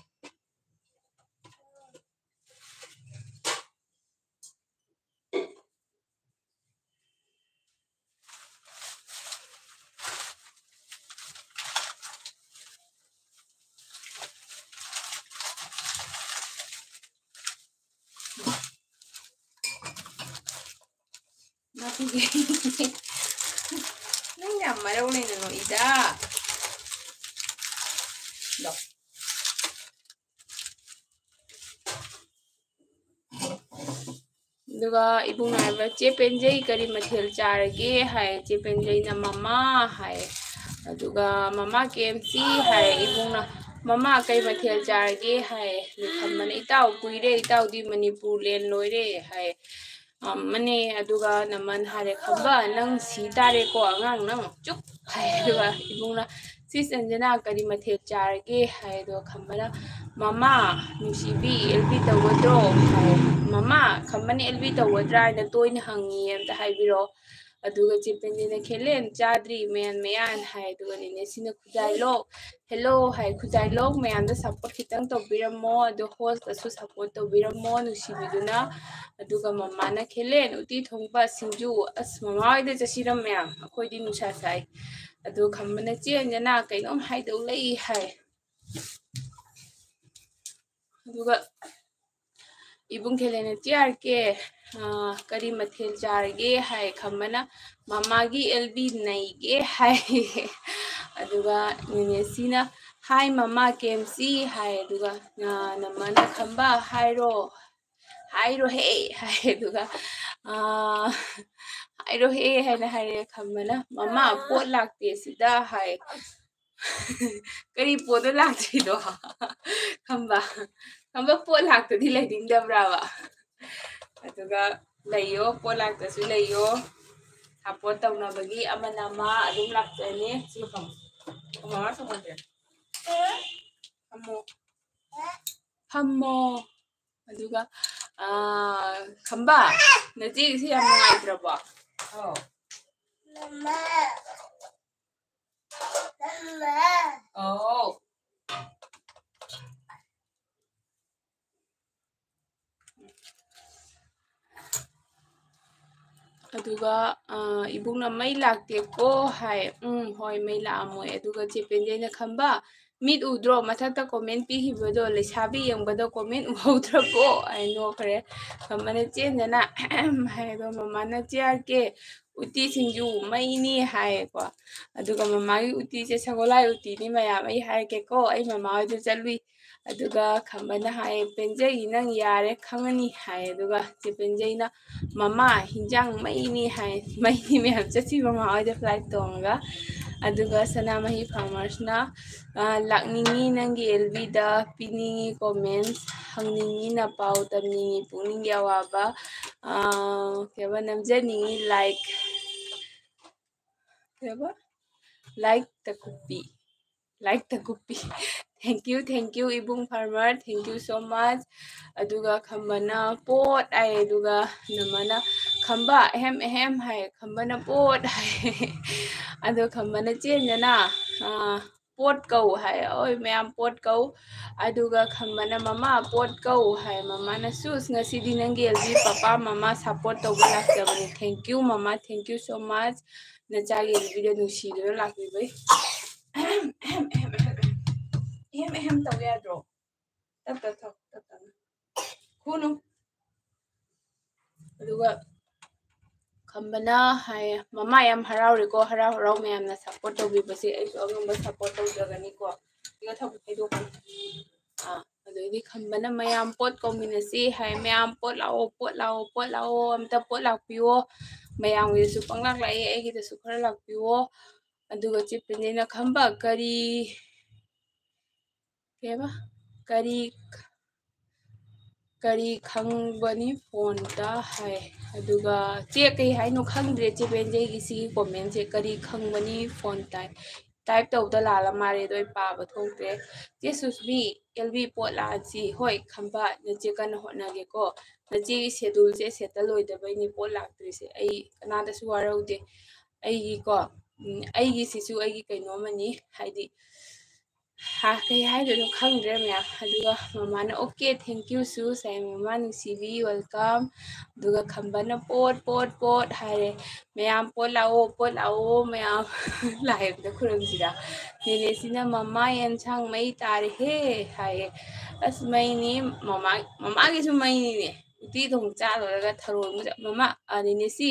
ꯅꯪ ꯌꯥꯝ ꯃꯔꯧ ꯂꯩꯅ ꯅꯣꯛꯏꯗ꯫ ꯗꯣ꯫ ꯑꯗꯨꯒ ꯏꯕꯨꯡꯅ ꯍꯥꯏꯕ, "ꯆꯦ ꯄꯦꯟꯖꯩ, ꯀꯔꯤ ꯃꯊꯦꯜ ꯆꯥꯔꯒꯦ?" ꯍꯥꯏ꯫ ꯆꯦ ꯄꯦꯟꯖꯩꯅ, "ꯃꯃꯥ" ꯍꯥꯏ꯫ ꯑꯗꯨꯒ, "ꯃꯃꯥ, ꯀꯦ ꯑꯦꯝ ꯁꯤ" ꯍꯥꯏ꯫ ꯏꯕꯨꯡꯅ, "ꯃꯃꯥ, ꯀꯩ ꯃꯊꯦꯜ ꯆꯥꯔꯒꯦ?" ꯍꯥꯏ꯫ ꯑꯗꯨ ꯈꯝꯕꯅ, "ꯏꯇꯥꯎ, ꯀꯨꯏꯔꯦ, ꯏꯇꯥꯎꯗꯤ ꯃꯅꯤꯄꯨꯔ ꯂꯦꯟ ꯂꯣꯏꯔꯦ" ꯍꯥꯏ꯫ "ꯑ, ꯃꯅꯦ", ꯑꯗꯨꯒ ꯅꯃꯟ ꯍꯥꯏꯔꯦ, "ꯈꯝꯕ, ꯅꯪ ꯁꯤ ꯇꯥꯔꯦꯀꯣ, ꯑꯉꯥꯡ ꯅꯪ ꯆꯨꯞ" ꯍꯥꯏ꯫ ꯑꯗꯨꯒ ꯏꯕꯨꯡꯅ, "ꯁꯤ ꯆꯟꯖꯅꯥ, ꯀꯔꯤ ꯃꯊꯦꯜ ꯆꯥꯔꯒꯦ?" ꯍꯥꯏ꯫ ꯑꯗꯨꯒ ꯈꯝꯕꯅ, "ꯃꯃꯥ, ꯅꯨꯡꯁꯤꯕꯤ, ꯑꯦꯜ ꯕꯤ ꯇꯧꯒꯗ꯭ꯔꯣ?" ꯍꯥꯏ꯫ "ꯃꯃꯥ, ꯈꯝꯕꯅ ꯑꯦꯜ ꯕꯤ ꯇꯧꯒꯗ꯭ꯔꯥ ꯍꯥꯏꯅ ꯇꯣꯏꯅ ꯍꯪꯉꯤ, ꯑꯝꯇ ꯍꯥꯏꯕꯤꯔꯛꯑꯣ"꯫ ꯑꯗꯨꯒ ꯆꯦ ꯄꯦꯟꯖꯤꯅ, "ꯈꯦꯂꯦꯟ, ꯆꯥꯗ꯭ꯔꯤ, ꯃꯌꯥꯟ ꯃꯌꯥꯟ" ꯍꯥꯏ꯫ ꯑꯗꯨꯒ ꯅꯦꯅꯦꯁꯤꯅ, "ꯈꯨꯖꯥꯏꯂꯣꯛ, ꯍꯦꯜꯂꯣ" ꯍꯥꯏ꯫ "ꯈꯨꯖꯥꯏꯂꯣꯛ, ꯃꯌꯥꯝꯗ ꯁꯞꯄꯣꯔꯠ ꯈꯤꯇꯪ ꯇꯧꯕꯤꯔꯝꯃꯣ, ꯑꯗꯣ ꯍꯣꯁꯇꯁꯨ ꯁꯞꯄꯣꯔꯠ ꯇꯧꯕꯤꯔꯝꯃꯣ, ꯅꯨꯡꯁꯤꯕꯤꯗꯨꯅ"꯫ ꯑꯗꯨꯒ ꯃꯃꯥꯅ, "ꯈꯦꯂꯦꯟ, ꯎꯇꯤ ꯊꯣꯡꯕ, ꯁꯤꯡꯖꯨ, ꯑꯁ, ꯃꯃꯥ ꯍꯣꯏꯗ ꯆꯠꯁꯤꯔ ꯃꯌꯥꯝ, ꯑꯩꯈꯣꯏꯗꯤ ꯅꯨꯡꯁꯥ ꯁꯥꯏ"꯫ ꯑꯗꯨ ꯈꯝꯕꯅ, "ꯆꯦ ꯑꯟꯖꯅꯥ, ꯀꯩꯅꯣꯝ ꯍꯥꯏꯗꯧ ꯂꯩ" ꯍꯥꯏ꯫ ꯑꯗꯨꯒ ꯏꯕꯨꯡ ꯈꯦꯂꯦꯟꯅ, "ꯆꯦ ꯑꯥꯔ ꯀꯦ, ꯑ, ꯀꯔꯤ ꯃꯊꯦꯜ ꯆꯥꯔꯒꯦ?" ꯍꯥꯏ꯫ ꯈꯝꯕꯅ, "ꯃꯃꯥꯒꯤ ꯑꯦꯜ ꯕꯤ ꯅꯩꯒꯦ" ꯍꯥꯏ꯫ ꯑꯗꯨꯒ ꯅꯦꯅꯦꯁꯤꯅ, "ꯍꯥꯏ ꯃꯃꯥ ꯀꯦꯝꯁꯤ" ꯍꯥꯏ꯫ ꯑꯗꯨꯒ, ꯑ, ꯅꯃꯟꯅ, "ꯈꯝꯕ, ꯍꯥꯏꯔꯣ, ꯍꯥꯏꯔꯣꯍꯦ" ꯍꯥꯏ꯫ ꯑꯗꯨꯒ, ꯑ, "ꯍꯥꯏꯔꯣꯍꯦ" ꯍꯥꯏꯅ ꯍꯥꯏꯔꯦ꯫ ꯈꯝꯕꯅ, "ꯃꯃꯥ, ꯄꯣꯠ ꯂꯥꯛꯇꯦ ꯁꯤꯗ" ꯍꯥꯏ꯫ "ꯀꯔꯤ ꯄꯣꯠꯅꯣ ꯂꯥꯛꯇ꯭ꯔꯤꯗꯣ?" ꯈꯝꯕ, ꯈꯝꯕ, ꯄꯣꯠ ꯂꯥꯛꯇꯗꯤ ꯂꯩꯅꯤꯡꯗꯕ꯭ꯔꯥꯕ? ꯑꯗꯨꯒ ꯂꯩꯌꯣ, ꯄꯣꯠ ꯂꯥꯛꯇꯁꯨ ꯂꯩꯌꯣ꯫ ꯁꯞꯄꯣꯔꯠ ꯇꯧꯅꯕꯒꯤ ꯑꯃꯅ ꯑꯃ ꯑꯗꯨꯝ ꯂꯥꯛꯆꯅꯤ꯫ ꯁꯤ ꯐꯝꯃꯣ꯫ ꯐꯝꯃꯣ, ꯃꯃꯥ ꯁꯪꯒꯣꯝꯁꯦ꯫ ꯐꯝꯃꯣ꯫ ꯐꯝꯃꯣ꯫ ꯑꯗꯨꯒ, ꯑꯥ, ꯈꯝꯕ, ꯅꯆꯦꯒꯤꯁꯦ ꯌꯥꯝ ꯅꯨꯡꯉꯥꯏꯇ꯭ꯔꯕꯣ? ꯑꯧ꯫ ꯑꯧ꯫ ꯑꯗꯨꯒ, ꯑ, ꯏꯕꯨꯡꯅ, "ꯃꯩ ꯂꯥꯛꯇꯦꯀꯣ" ꯍꯥꯏ꯫ "ꯎꯝ, ꯍꯣꯏ, ꯃꯩ ꯂꯥꯛꯑꯝꯃꯣꯏ"꯫ ꯑꯗꯨꯒ ꯆꯦ ꯄꯦꯟꯖꯩꯅ, "ꯈꯝꯕ, ꯃꯤꯠ ꯎꯗ꯭ꯔꯣ? ꯃꯊꯛꯇ ꯀꯣꯃꯦꯟ ꯄꯤꯈꯤꯕꯗꯣ, ꯂꯩꯁꯥꯕꯤ ꯌꯦꯡꯕꯗꯣ ꯀꯣꯃꯦꯟ ꯎꯍꯧꯗ꯭ꯔꯕꯣ?" ꯍꯥꯏ ꯅꯣꯛꯈ꯭ꯔꯦ꯫ ꯈꯝꯕꯅ, "ꯆꯦꯟꯗꯅ" ꯍꯥꯏ꯫ ꯑꯗꯣ ꯃꯃꯥꯅ, "ꯆꯦ ꯑꯥꯔ ꯀꯦ, ꯎꯇꯤ ꯁꯤꯡꯖꯨ ꯃꯩꯅꯤ" ꯍꯥꯏꯌꯦꯀꯣ꯫ ꯑꯗꯨꯒ ꯃꯃꯥꯒꯤ ꯎꯇꯤꯁꯦ ꯁꯒꯣꯜꯍꯋꯥꯏ ꯎꯇꯤꯅꯤ ꯃꯌꯥꯝ꯫ ꯑꯩ ꯍꯥꯏꯔꯛꯀꯦꯀꯣ, ꯑꯩ ꯃꯃꯥ ꯍꯣꯏꯗ ꯆꯠꯂꯨꯏ꯫ ꯑꯗꯨꯒ ꯈꯝꯕꯅ ꯍꯥꯏꯌꯦ, "ꯄꯦꯟꯖꯩ, ꯅꯪ ꯌꯥꯔꯦ, ꯈꯪꯉꯅꯤ" ꯍꯥꯏ꯫ ꯑꯗꯨꯒ ꯆꯦ ꯄꯦꯟꯖꯩꯅ, "ꯃꯃꯥ, ꯍꯤꯟꯖꯥꯡ ꯃꯩꯅꯤ" ꯍꯥꯏ꯫ ꯃꯩꯅꯤ ꯃꯌꯥꯝ ꯆꯠꯁꯤ ꯃꯃꯥ ꯍꯣꯏꯗ ꯐ꯭ꯂꯥꯏꯠ ꯇꯣꯡꯉꯒ꯫ ꯑꯗꯨꯒ ꯁꯅꯥꯃꯍꯤ ꯐꯥꯔꯃꯔꯁꯅ, "ꯂꯥꯛꯅꯤꯡꯉꯤ ꯅꯪꯒꯤ ꯑꯦꯜꯕꯤꯗ, ꯄꯤꯅꯤꯡꯉꯤ ꯀꯣꯃꯦꯟꯁ, ꯍꯪꯅꯤꯡꯉꯤ ꯅꯄꯥꯎ, ꯇꯝꯅꯤꯡꯉꯤ ꯄꯨꯛꯅꯤꯡꯒꯤ ꯑꯋꯥꯕ", ꯀꯩꯕ, "ꯅꯝꯖꯅꯤꯡꯉꯤ ꯂꯥꯏꯛ", ꯀꯩꯕ, "ꯂꯥꯏꯛ ꯇꯀꯨꯞꯄꯤ", "ꯂꯥꯏꯛ ꯇꯀꯨꯞꯄꯤ"꯫ Thank you, thank you, ꯏꯕꯨꯡ farmer, thank you so much꯫ ꯑꯗꯨꯒ ꯈꯝꯕꯅ "ꯄꯣꯠ" ꯍꯥꯏ, ꯑꯗꯨꯒ ꯅꯃꯅ "ꯈꯝꯕ ꯑꯍꯦꯝ ꯑꯍꯦꯝ" ꯍꯥꯏ, ꯈꯝꯕꯅ "ꯄꯣꯠ" ꯍꯥꯏ꯫ ꯑꯗꯣ ꯈꯝꯕꯅ ꯆꯦꯟꯗꯅ, "ꯄꯣꯠ ꯀꯧ" ꯍꯥꯏ, "ꯑꯣꯏ ꯃꯌꯥꯝ ꯄꯣꯠ ꯀꯧ"꯫ ꯑꯗꯨꯒ ꯈꯝꯕꯅ "ꯃꯃꯥ ꯄꯣꯠ ꯀꯧ" ꯍꯥꯏ, ꯃꯃꯥꯅ "ꯁꯨꯁ ꯉꯁꯤꯗꯤ ꯅꯪꯒꯤ ꯑꯦꯜꯕꯤ ꯄꯄꯥ ꯃꯃꯥ ꯁꯞꯄꯣꯔꯠ ꯇꯧꯕ ꯂꯥꯛꯆꯕꯅꯤ"꯫ Thank you ꯃꯃꯥ, thank you so much꯫ ꯅꯆꯥꯒꯤ ꯑꯦꯜꯕꯤꯗ ꯅꯨꯡꯁꯤꯗꯨꯅ ꯂꯥꯛꯄꯤꯕꯩ꯫ ꯑꯍꯦꯝ ꯑꯍꯦꯝ ꯇꯧ ꯌꯥꯗ꯭ꯔꯣ? ꯇꯞ ꯇꯞ ꯊꯛ, ꯇꯞ ꯇꯞꯅ꯫ ꯈꯨꯅꯨ꯫ ꯑꯗꯨꯒ ꯈꯝꯕꯅ ꯍꯥꯏꯌꯦ, "ꯃꯃꯥ ꯌꯥꯝ ꯍꯔꯥꯎꯔꯦꯀꯣ, ꯍꯔꯥꯎ ꯍꯔꯥꯎ ꯃꯌꯥꯝꯅ ꯁꯞꯄꯣꯔꯠ ꯇꯧꯕꯤꯕꯁꯦ ꯑꯩꯁꯨ ꯑꯉꯝꯕ ꯁꯞꯄꯣꯔꯠ ꯇꯧꯖꯒꯅꯤꯀꯣ"꯫ ꯁꯤꯒ ꯊꯛ ꯍꯩꯗꯣꯛꯀꯅꯤ꯫ ꯑꯥ, ꯑꯗꯩꯗꯤ ꯈꯝꯕꯅ "ꯃꯌꯥꯝ ꯄꯣꯠ ꯀꯧꯃꯤꯟꯅꯁꯤ" ꯍꯥꯏ, "ꯃꯌꯥꯝ ꯄꯣꯠ ꯂꯥꯛꯑꯣ, ꯄꯣꯠ ꯂꯥꯛꯑꯣ, ꯄꯣꯠ ꯂꯥꯛꯑꯣ, ꯑꯝꯇ ꯄꯣꯠ ꯂꯥꯛꯄꯤꯌꯣ, ꯃꯌꯥꯝꯒꯤꯗꯁꯨ ꯄꯪꯂꯥꯛ ꯂꯥꯛꯑꯦ, ꯑꯩꯒꯤꯗꯁꯨ ꯈꯔ ꯂꯥꯛꯄꯤꯌꯣ"꯫ ꯑꯗꯨꯒ ꯆꯦ ꯄꯦꯟꯖꯩꯅ "ꯈꯝꯕ ꯀꯔꯤ, ꯀꯩꯕ, ꯀꯔꯤ, ꯀꯔꯤ ꯈꯪꯕꯅꯤ ꯐꯣꯟꯗ" ꯍꯥꯏ꯫ ꯑꯗꯨꯒ ꯆꯦ ꯀꯩ ꯍꯥꯏꯅꯣ ꯈꯪꯗ꯭ꯔꯦ ꯆꯦ ꯄꯦꯟꯖꯩꯒꯤ ꯁꯤꯒꯤ ꯀꯣꯃꯦꯟꯁꯦ, "ꯀꯔꯤ ꯈꯪꯕꯅꯤ ꯐꯣꯟ ꯇꯥꯏ"꯫ ꯇꯥꯏꯞ ꯇꯧꯕꯗ ꯂꯥꯜꯂ ꯃꯥꯜꯂꯦ, ꯑꯗꯣ ꯑꯩ ꯄꯥꯕ ꯊꯣꯛꯇ꯭ꯔꯦ꯫ ꯆꯦ ꯁꯨꯁꯃꯤ, "ꯑꯦꯜꯕꯤ ꯄꯣꯠ ꯂꯥꯛꯑꯁꯤ"꯫ ꯍꯣꯏ ꯈꯝꯕ, ꯅꯆꯦ ꯀꯟꯅ ꯍꯣꯠꯅꯒꯦꯀꯣ꯫ ꯅꯆꯦꯒꯤ ꯁꯦꯗꯨꯜꯁꯦ ꯁꯦꯠꯇꯜ ꯑꯣꯏꯗꯕꯩꯅꯦ ꯄꯣꯠ ꯂꯥꯛꯇ꯭ꯔꯤꯁꯦ꯫ ꯑꯩ ꯀꯅꯥꯗꯁꯨ ꯋꯥꯔꯧꯗꯦ꯫ ꯑꯩꯒꯤꯀꯣ, ꯎꯝ, ꯑꯩꯒꯤꯁꯤꯁꯨ ꯑꯩꯒꯤ ꯀꯩꯅꯣꯝꯃꯅꯤ, ꯍꯥꯏꯗꯤ, ꯍꯥ, ꯀꯩ ꯍꯥꯏꯗꯣꯏꯅꯣ ꯈꯪꯗ꯭ꯔꯦ ꯃꯌꯥꯝ꯫ ꯑꯗꯨꯒ ꯃꯃꯥꯅ, "ꯑꯣꯀꯦ, thank you ꯁꯨꯁ" ꯍꯥꯏ, "ꯃꯃꯥ ꯅꯨꯡꯁꯤꯕꯤ, welcome"꯫ ꯑꯗꯨꯒ ꯈꯝꯕꯅ "ꯄꯣꯠ, ꯄꯣꯠ, ꯄꯣꯠ" ꯍꯥꯏꯔꯦ, "ꯃꯌꯥꯝ ꯄꯣꯠ ꯂꯥꯛꯑꯣ, ꯄꯣꯠ ꯂꯥꯛꯑꯣ ꯃꯌꯥꯝ"꯫ ꯂꯥꯏ ꯑꯝꯇ ꯈꯨꯔꯨꯝꯁꯤꯔꯥ꯫ ꯅꯦꯅꯦꯁꯤꯅ "ꯃꯃꯥ ꯌꯦꯟꯁꯥꯡ ꯃꯩ ꯇꯥꯔꯦꯍꯦ" ꯍꯥꯏꯌꯦ꯫ ꯑꯁ, ꯃꯩꯅꯤ, ꯃꯃꯥ, ꯃꯃꯥꯒꯤꯁꯨ ꯃꯩꯅꯤꯅꯦ꯫ ꯎꯇꯤ ꯊꯣꯡ ꯆꯥ ꯂꯣꯏꯔꯒ ꯊꯔꯣꯏ ꯃꯨꯖ-, ꯃꯃꯥ, ꯑ, ꯅꯦꯅꯦꯁꯤ,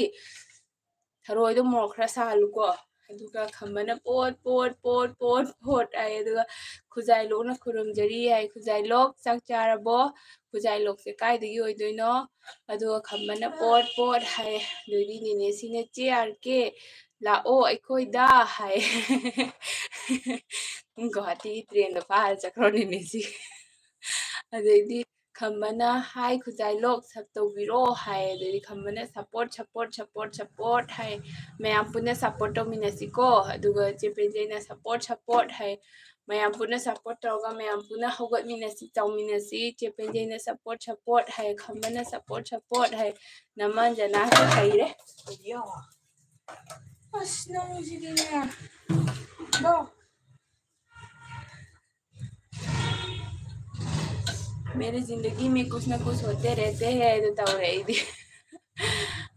ꯊꯔꯣꯏꯗꯣ ꯃꯣꯔꯣꯛ ꯈꯔ ꯁꯥꯍꯜꯂꯨꯀꯣ꯫ ꯑꯗꯨꯒ ꯈꯝꯕꯅ "ꯄꯣꯠ, ꯄꯣꯠ, ꯄꯣꯠ, ꯄꯣꯠ, ꯄꯣꯠ" ꯍꯥꯏ꯫ ꯑꯗꯨꯒ "ꯈꯨꯖꯥꯏ ꯂꯣꯛꯅ ꯈꯨꯔꯨꯝꯖꯔꯤ" ꯍꯥꯏ꯫ "ꯈꯨꯖꯥꯏ ꯂꯣꯛ, ꯆꯥꯛ ꯆꯥꯔꯕꯣ? ꯈꯨꯖꯥꯏ ꯂꯣꯛꯁꯦ ꯀꯥꯏꯗꯒꯤ ꯑꯣꯏꯗꯣꯏꯅꯣ?" ꯑꯗꯨꯒ ꯈꯝꯕꯅ "ꯄꯣꯠ, ꯄꯣꯠ" ꯍꯥꯏ꯫ ꯑꯗꯨꯗꯤ ꯅꯦꯅꯦꯁꯤꯅ "ꯆꯦ ꯑꯥꯔ ꯀꯦ, "ꯂꯥꯛꯑꯣ ꯑꯩꯈꯣꯏꯗ" ꯍꯥꯏ꯫ ꯒꯨꯋꯥꯍꯥꯇꯤꯒꯤ ꯇ꯭ꯔꯦꯟꯗꯣ ꯐꯥꯔ ꯆꯠꯈ꯭ꯔꯣ ꯅꯦꯅꯦꯁꯤ꯫ ꯑꯗꯩꯗꯤ ꯈꯝꯕꯅ, "Hi ꯈꯨꯖꯥꯏ ꯂꯣꯛ, sub ꯇꯧꯕꯤꯔꯣ" ꯍꯥꯏ꯫ ꯑꯗꯩꯗꯤ ꯈꯝꯕꯅ, "Support, support, support, support" ꯍꯥꯏ꯫ "ꯃꯌꯥꯝ ꯄꯨꯟꯅ support ꯇꯧꯃꯤꯟꯅꯁꯤꯀꯣ"꯫ ꯑꯗꯨꯒ ꯆꯦ ꯄꯦꯟꯖꯩꯅ, "Support, support" ꯍꯥꯏ꯫ "ꯃꯌꯥꯝ ꯄꯨꯟꯅ support ꯇꯧꯔꯒ ꯃꯌꯥꯝ ꯄꯨꯟꯅ ꯍꯧꯒꯠꯃꯤꯟꯅꯁꯤ, ꯆꯥꯎꯃꯤꯟꯅꯁꯤ"꯫ ꯆꯦ ꯄꯦꯟꯖꯩꯅ, "Support, support" ꯍꯥꯏ꯫ ꯈꯝꯕꯅ, "Support, support" ꯍꯥꯏ꯫ ꯅꯃꯟꯖꯅꯥꯁꯨ ꯍꯩꯔꯦ꯫ ꯑꯁ, ꯅꯪꯁꯤꯗꯤꯅꯦ꯫ ꯗꯣ꯫ "मेरी ज़िंदगी में कुछ ना कुछ होते रहते हैं" ꯑꯗꯨ ꯇꯧꯔꯦ ꯑꯩꯗꯤ꯫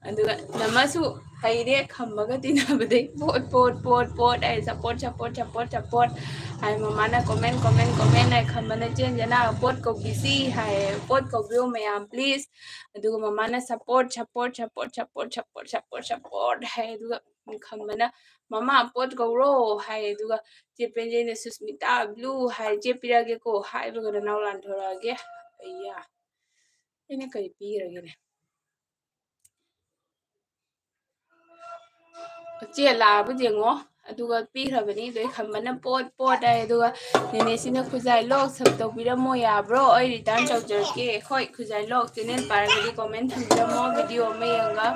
ꯑꯗꯨꯒ ꯅꯃꯁꯨ ꯍꯩꯔꯦ, ꯈꯝꯕꯒ ꯇꯤꯟꯅꯕꯗꯩ ꯄꯣꯠ, ꯄꯣꯠ, ꯄꯣꯠ, ꯄꯣꯠ ꯍꯥꯏ, "Support, support, support, support" ꯍꯥꯏ꯫ ꯃꯃꯥꯅ, "Comment, comment, comment" ꯍꯥꯏ꯫ ꯈꯝꯕꯅ, "ꯆꯦꯟꯖꯅ ꯄꯣꯠ ꯀꯧꯕꯤꯁꯤ" ꯍꯥꯏ, "ꯄꯣꯠ ꯀꯧꯕꯤꯌꯨ ꯃꯌꯥꯝ please"꯫ ꯑꯗꯨꯒ ꯃꯃꯥꯅ, "Support, support, support, support" ꯍꯥꯏ꯫ ꯑꯗꯨꯒ ꯈꯝꯕꯅ, "ꯃꯃꯥ ꯄꯣꯠ ꯀꯧꯔꯣ" ꯍꯥꯏ꯫ ꯑꯗꯨꯒ ꯆꯦ ꯄꯦꯟꯖꯩꯅ, "ꯁꯨꯁꯃꯤꯇꯥ blue" ꯍꯥꯏ, "ꯆꯦ ꯄꯤꯔꯛꯑꯒꯦꯀꯣ" ꯍꯥꯏꯕꯒ ꯅꯅꯥꯎ ꯂꯥꯟꯊꯣꯔꯛꯑꯒꯦ꯫ ꯑꯩꯌꯥ, ꯑꯩꯅ ꯀꯔꯤ ꯄꯤꯈ꯭ꯔꯒꯦꯅꯦ? ꯆꯦ ꯂꯥꯛꯑꯕ ꯌꯦꯡꯉꯣ꯫ ꯑꯗꯨꯒ ꯄꯤꯈ꯭ꯔꯕꯅꯤ꯫ ꯑꯗꯩ ꯈꯝꯕꯅ, "ꯄꯣꯠ, ꯄꯣꯠ" ꯍꯥꯏ꯫ ꯑꯗꯨꯒ ꯅꯦꯅꯦꯁꯤꯅ, "ꯈꯨꯖꯥꯏ ꯂꯣꯛ, sub ꯇꯧꯕꯤꯔꯝꯃꯣ ꯌꯥꯕ꯭ꯔꯣ? ꯑꯩ return ꯇꯧꯖꯔꯛꯀꯦ"꯫ ꯍꯣꯏ, ꯈꯨꯖꯥꯏ ꯂꯣꯛ channel ꯄꯥꯏꯔꯒꯗꯤ comment ꯊꯝꯕꯤꯔꯝꯃꯣ, video ꯑꯃ ꯌꯦꯡꯉꯒ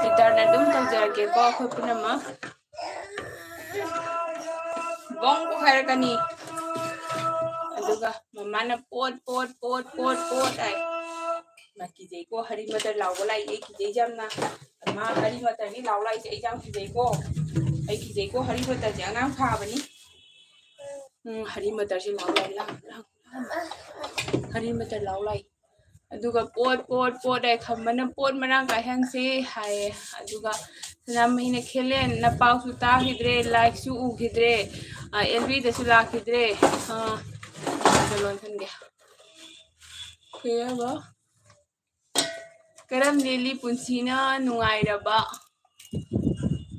return ꯑꯗꯨꯝ ꯇꯧꯖꯔꯛꯀꯦꯀꯣ ꯑꯩꯈꯣꯏ ꯄꯨꯝꯅꯃꯛ꯫ ꯕꯣꯡ ꯄꯣꯛꯈꯥꯏꯔꯛꯀꯅꯤ꯫ ꯑꯗꯨꯒ ꯃꯃꯥꯅ, "ꯄꯣꯠ, ꯄꯣꯠ, ꯄꯣꯠ, ꯄꯣꯠ, ꯄꯣꯠ" ꯍꯥꯏ꯫ ꯃꯥ ꯀꯤꯖꯩꯀꯣ, ꯍꯔꯤ ꯃꯇꯔ ꯂꯥꯎꯕ ꯂꯥꯛꯏ, ꯑꯩ ꯀꯤꯖꯩ ꯌꯥꯝꯅ꯫ ꯃꯥ ꯍꯔꯤ ꯃꯇꯔꯅꯤ ꯂꯥꯎ ꯂꯥꯛꯏꯁꯦ, ꯑꯩ ꯌꯥꯝ ꯀꯤꯖꯩꯀꯣ꯫ ꯑꯩ ꯀꯤꯖꯩꯀꯣ, ꯍꯔꯤ ꯃꯇꯔꯁꯦ ꯑꯉꯥꯡ ꯐꯥꯕꯅꯤ꯫ ꯎꯝ, ꯍꯔꯤ ꯃꯇꯔꯁꯦ ꯂꯥꯎ ꯂꯥꯛꯏ, ꯂꯥꯎ, ꯂꯥꯎ, ꯂꯥꯎ꯫ ꯍꯔꯤ ꯃꯇꯔ ꯂꯥꯎ ꯂꯥꯛꯏ꯫ ꯑꯗꯨꯒ "ꯄꯣꯠ, ꯄꯣꯠ, ꯄꯣꯠ" ꯍꯥꯏ꯫ ꯈꯝꯕꯅ, "ꯄꯣꯠ ꯃꯔꯥꯡ ꯀꯥꯏꯍꯟꯁꯦ" ꯍꯥꯏꯌꯦ꯫ ꯑꯗꯨꯒ ꯁꯅꯥꯃꯍꯤꯅ, "ꯈꯦꯂꯦꯟ, ꯅꯄꯥꯎꯁꯨ ꯇꯥꯈꯤꯗ꯭ꯔꯦ, like ꯁꯨ ꯎꯈꯤꯗ꯭ꯔꯦ, ꯑ, ꯑꯦꯜ ꯕꯤꯗꯁꯨ ꯂꯥꯛꯈꯤꯗ꯭ꯔꯦ"꯫ ꯑ, ꯑꯗ ꯂꯣꯟꯁꯟꯒꯦ꯫ ꯀꯩ ꯍꯥꯏꯕ? "ꯀꯔꯝ ꯂꯦꯜꯂꯤ ꯄꯨꯟꯁꯤꯅ ꯅꯨꯡꯉꯥꯏꯔꯕ?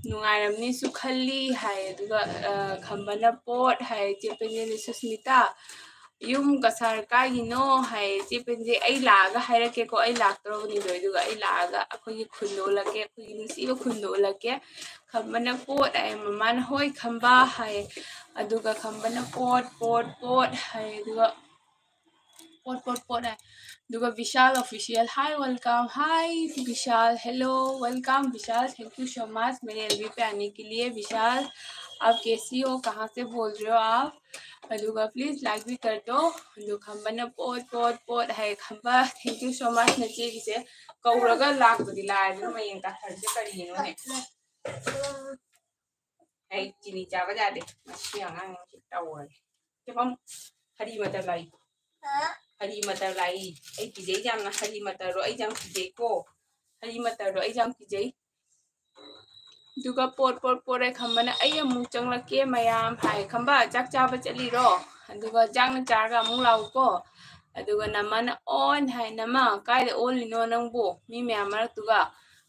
ꯅꯨꯡꯉꯥꯏꯔꯝꯅꯤꯁꯨ ꯈꯜꯂꯤ" ꯍꯥꯏ꯫ ꯑꯗꯨꯒ, ꯑ, ꯈꯝꯕꯅ, "ꯄꯣꯠ" ꯍꯥꯏ꯫ ꯆꯦ ꯄꯦꯟꯖꯩꯅ, "ꯁꯨꯁꯃꯤꯇꯥ, ꯌꯨꯝ ꯀꯁꯥꯔ ꯀꯥꯏꯒꯤꯅꯣ ꯍꯥꯏ꯫ ꯆꯦ ꯄꯦꯟꯖꯩ, ꯑꯩ ꯂꯥꯛꯑꯒ ꯍꯥꯏꯔꯛꯀꯦꯀꯣ, ꯑꯩ ꯂꯥꯛꯇꯧꯔꯕꯅꯤꯗꯣ, ꯑꯗꯨꯒ ꯑꯩ ꯂꯥꯛꯑꯒ ꯑꯩꯈꯣꯏꯒꯤ ꯈꯨꯟꯗꯣ ꯎꯠꯂꯛꯀꯦ, ꯑꯩꯈꯣꯏꯒꯤ ꯅꯨꯡꯁꯤꯕ ꯈꯨꯟꯗꯣ ꯎꯠꯂꯛꯀꯦ꯫ ꯈꯝꯕꯅ ꯄꯣꯠ ꯍꯥꯏ, ꯃꯃꯥꯅ ꯍꯣꯏ ꯈꯝꯕ ꯍꯥꯏ, ꯑꯗꯨꯒ ꯈꯝꯕꯅ ꯄꯣꯠ ꯄꯣꯠ ꯄꯣꯠ ꯍꯥꯏ, ꯑꯗꯨꯒ ꯄꯣꯠ ꯄꯣꯠ ꯄꯣꯠ ꯍꯥꯏ꯫ ꯑꯗꯨꯒ Vishal official, hi, welcome, hi, Vishal, hello, welcome Vishal, thank you so much मेरे एलबी पे आने के लिए। विशाल, आप कैसी हो, कहाँ से बोल रहे हो आप? ꯑꯗꯨꯒ please like भी कर दो꯫ ꯑꯗꯨ ꯈꯝꯕꯅ ꯄꯣꯠ ꯄꯣꯠ ꯄꯣꯠ ꯍꯥꯏ꯫ ꯈꯝꯕ, thank you so much ꯅꯆꯦꯒꯤꯁꯦ꯫ ꯀꯧꯔꯒ ꯂꯥꯛꯄꯗꯤ ꯂꯥꯏꯗꯅ, ꯃꯌꯦꯡ ꯇꯥꯊꯔꯤꯁꯦ ꯀꯔꯤꯅꯣꯅꯦ? ꯑꯩ ꯆꯤꯅꯤ ꯆꯥꯕ ꯌꯥꯗꯦ, ꯃꯁꯤ ꯑꯉꯥꯡꯁꯤ ꯇꯧꯔꯦ꯫ ꯆꯦꯐꯝ, ꯍꯔꯤ ꯃꯇꯔ ꯂꯥꯛꯏ꯫ ꯍꯔꯤ ꯃꯇꯔ ꯂꯥꯛꯏ꯫ ꯑꯩ ꯀꯤꯖꯩ ꯌꯥꯝꯅ, ꯍꯔꯤ ꯃꯇꯔꯗꯣ ꯑꯩ ꯌꯥꯝ ꯀꯤꯖꯩꯀꯣ꯫ ꯍꯔꯤ ꯃꯇꯔꯗꯣ ꯑꯩ ꯌꯥꯝ ꯀꯤꯖꯩ꯫ ꯑꯗꯨꯒ ꯄꯣꯠ ꯄꯣꯠ ꯄꯣꯠ ꯍꯥꯏ꯫ ꯈꯝꯕꯅ ꯑꯩ ꯑꯃꯨꯛ ꯆꯪꯂꯛꯀꯦ ꯃꯌꯥꯝ ꯍꯥꯏ꯫ ꯈꯝꯕ, ꯆꯥꯛ ꯆꯥꯕ ꯆꯠꯂꯤꯔꯣ? ꯑꯗꯨꯒ ꯆꯥꯛꯅ ꯆꯥꯔꯒ ꯑꯃꯨꯛ ꯂꯥꯛꯎꯀꯣ꯫ ꯑꯗꯨꯒ ꯅꯃꯥꯅ ꯑꯣꯟ ꯍꯥꯏ꯫ ꯅꯃꯥ, ꯀꯥꯏꯗ ꯑꯣꯜꯂꯤꯅꯣ ꯅꯪꯕꯨ ꯃꯤ ꯃꯌꯥꯝ ꯃꯔꯛꯇꯨꯒ?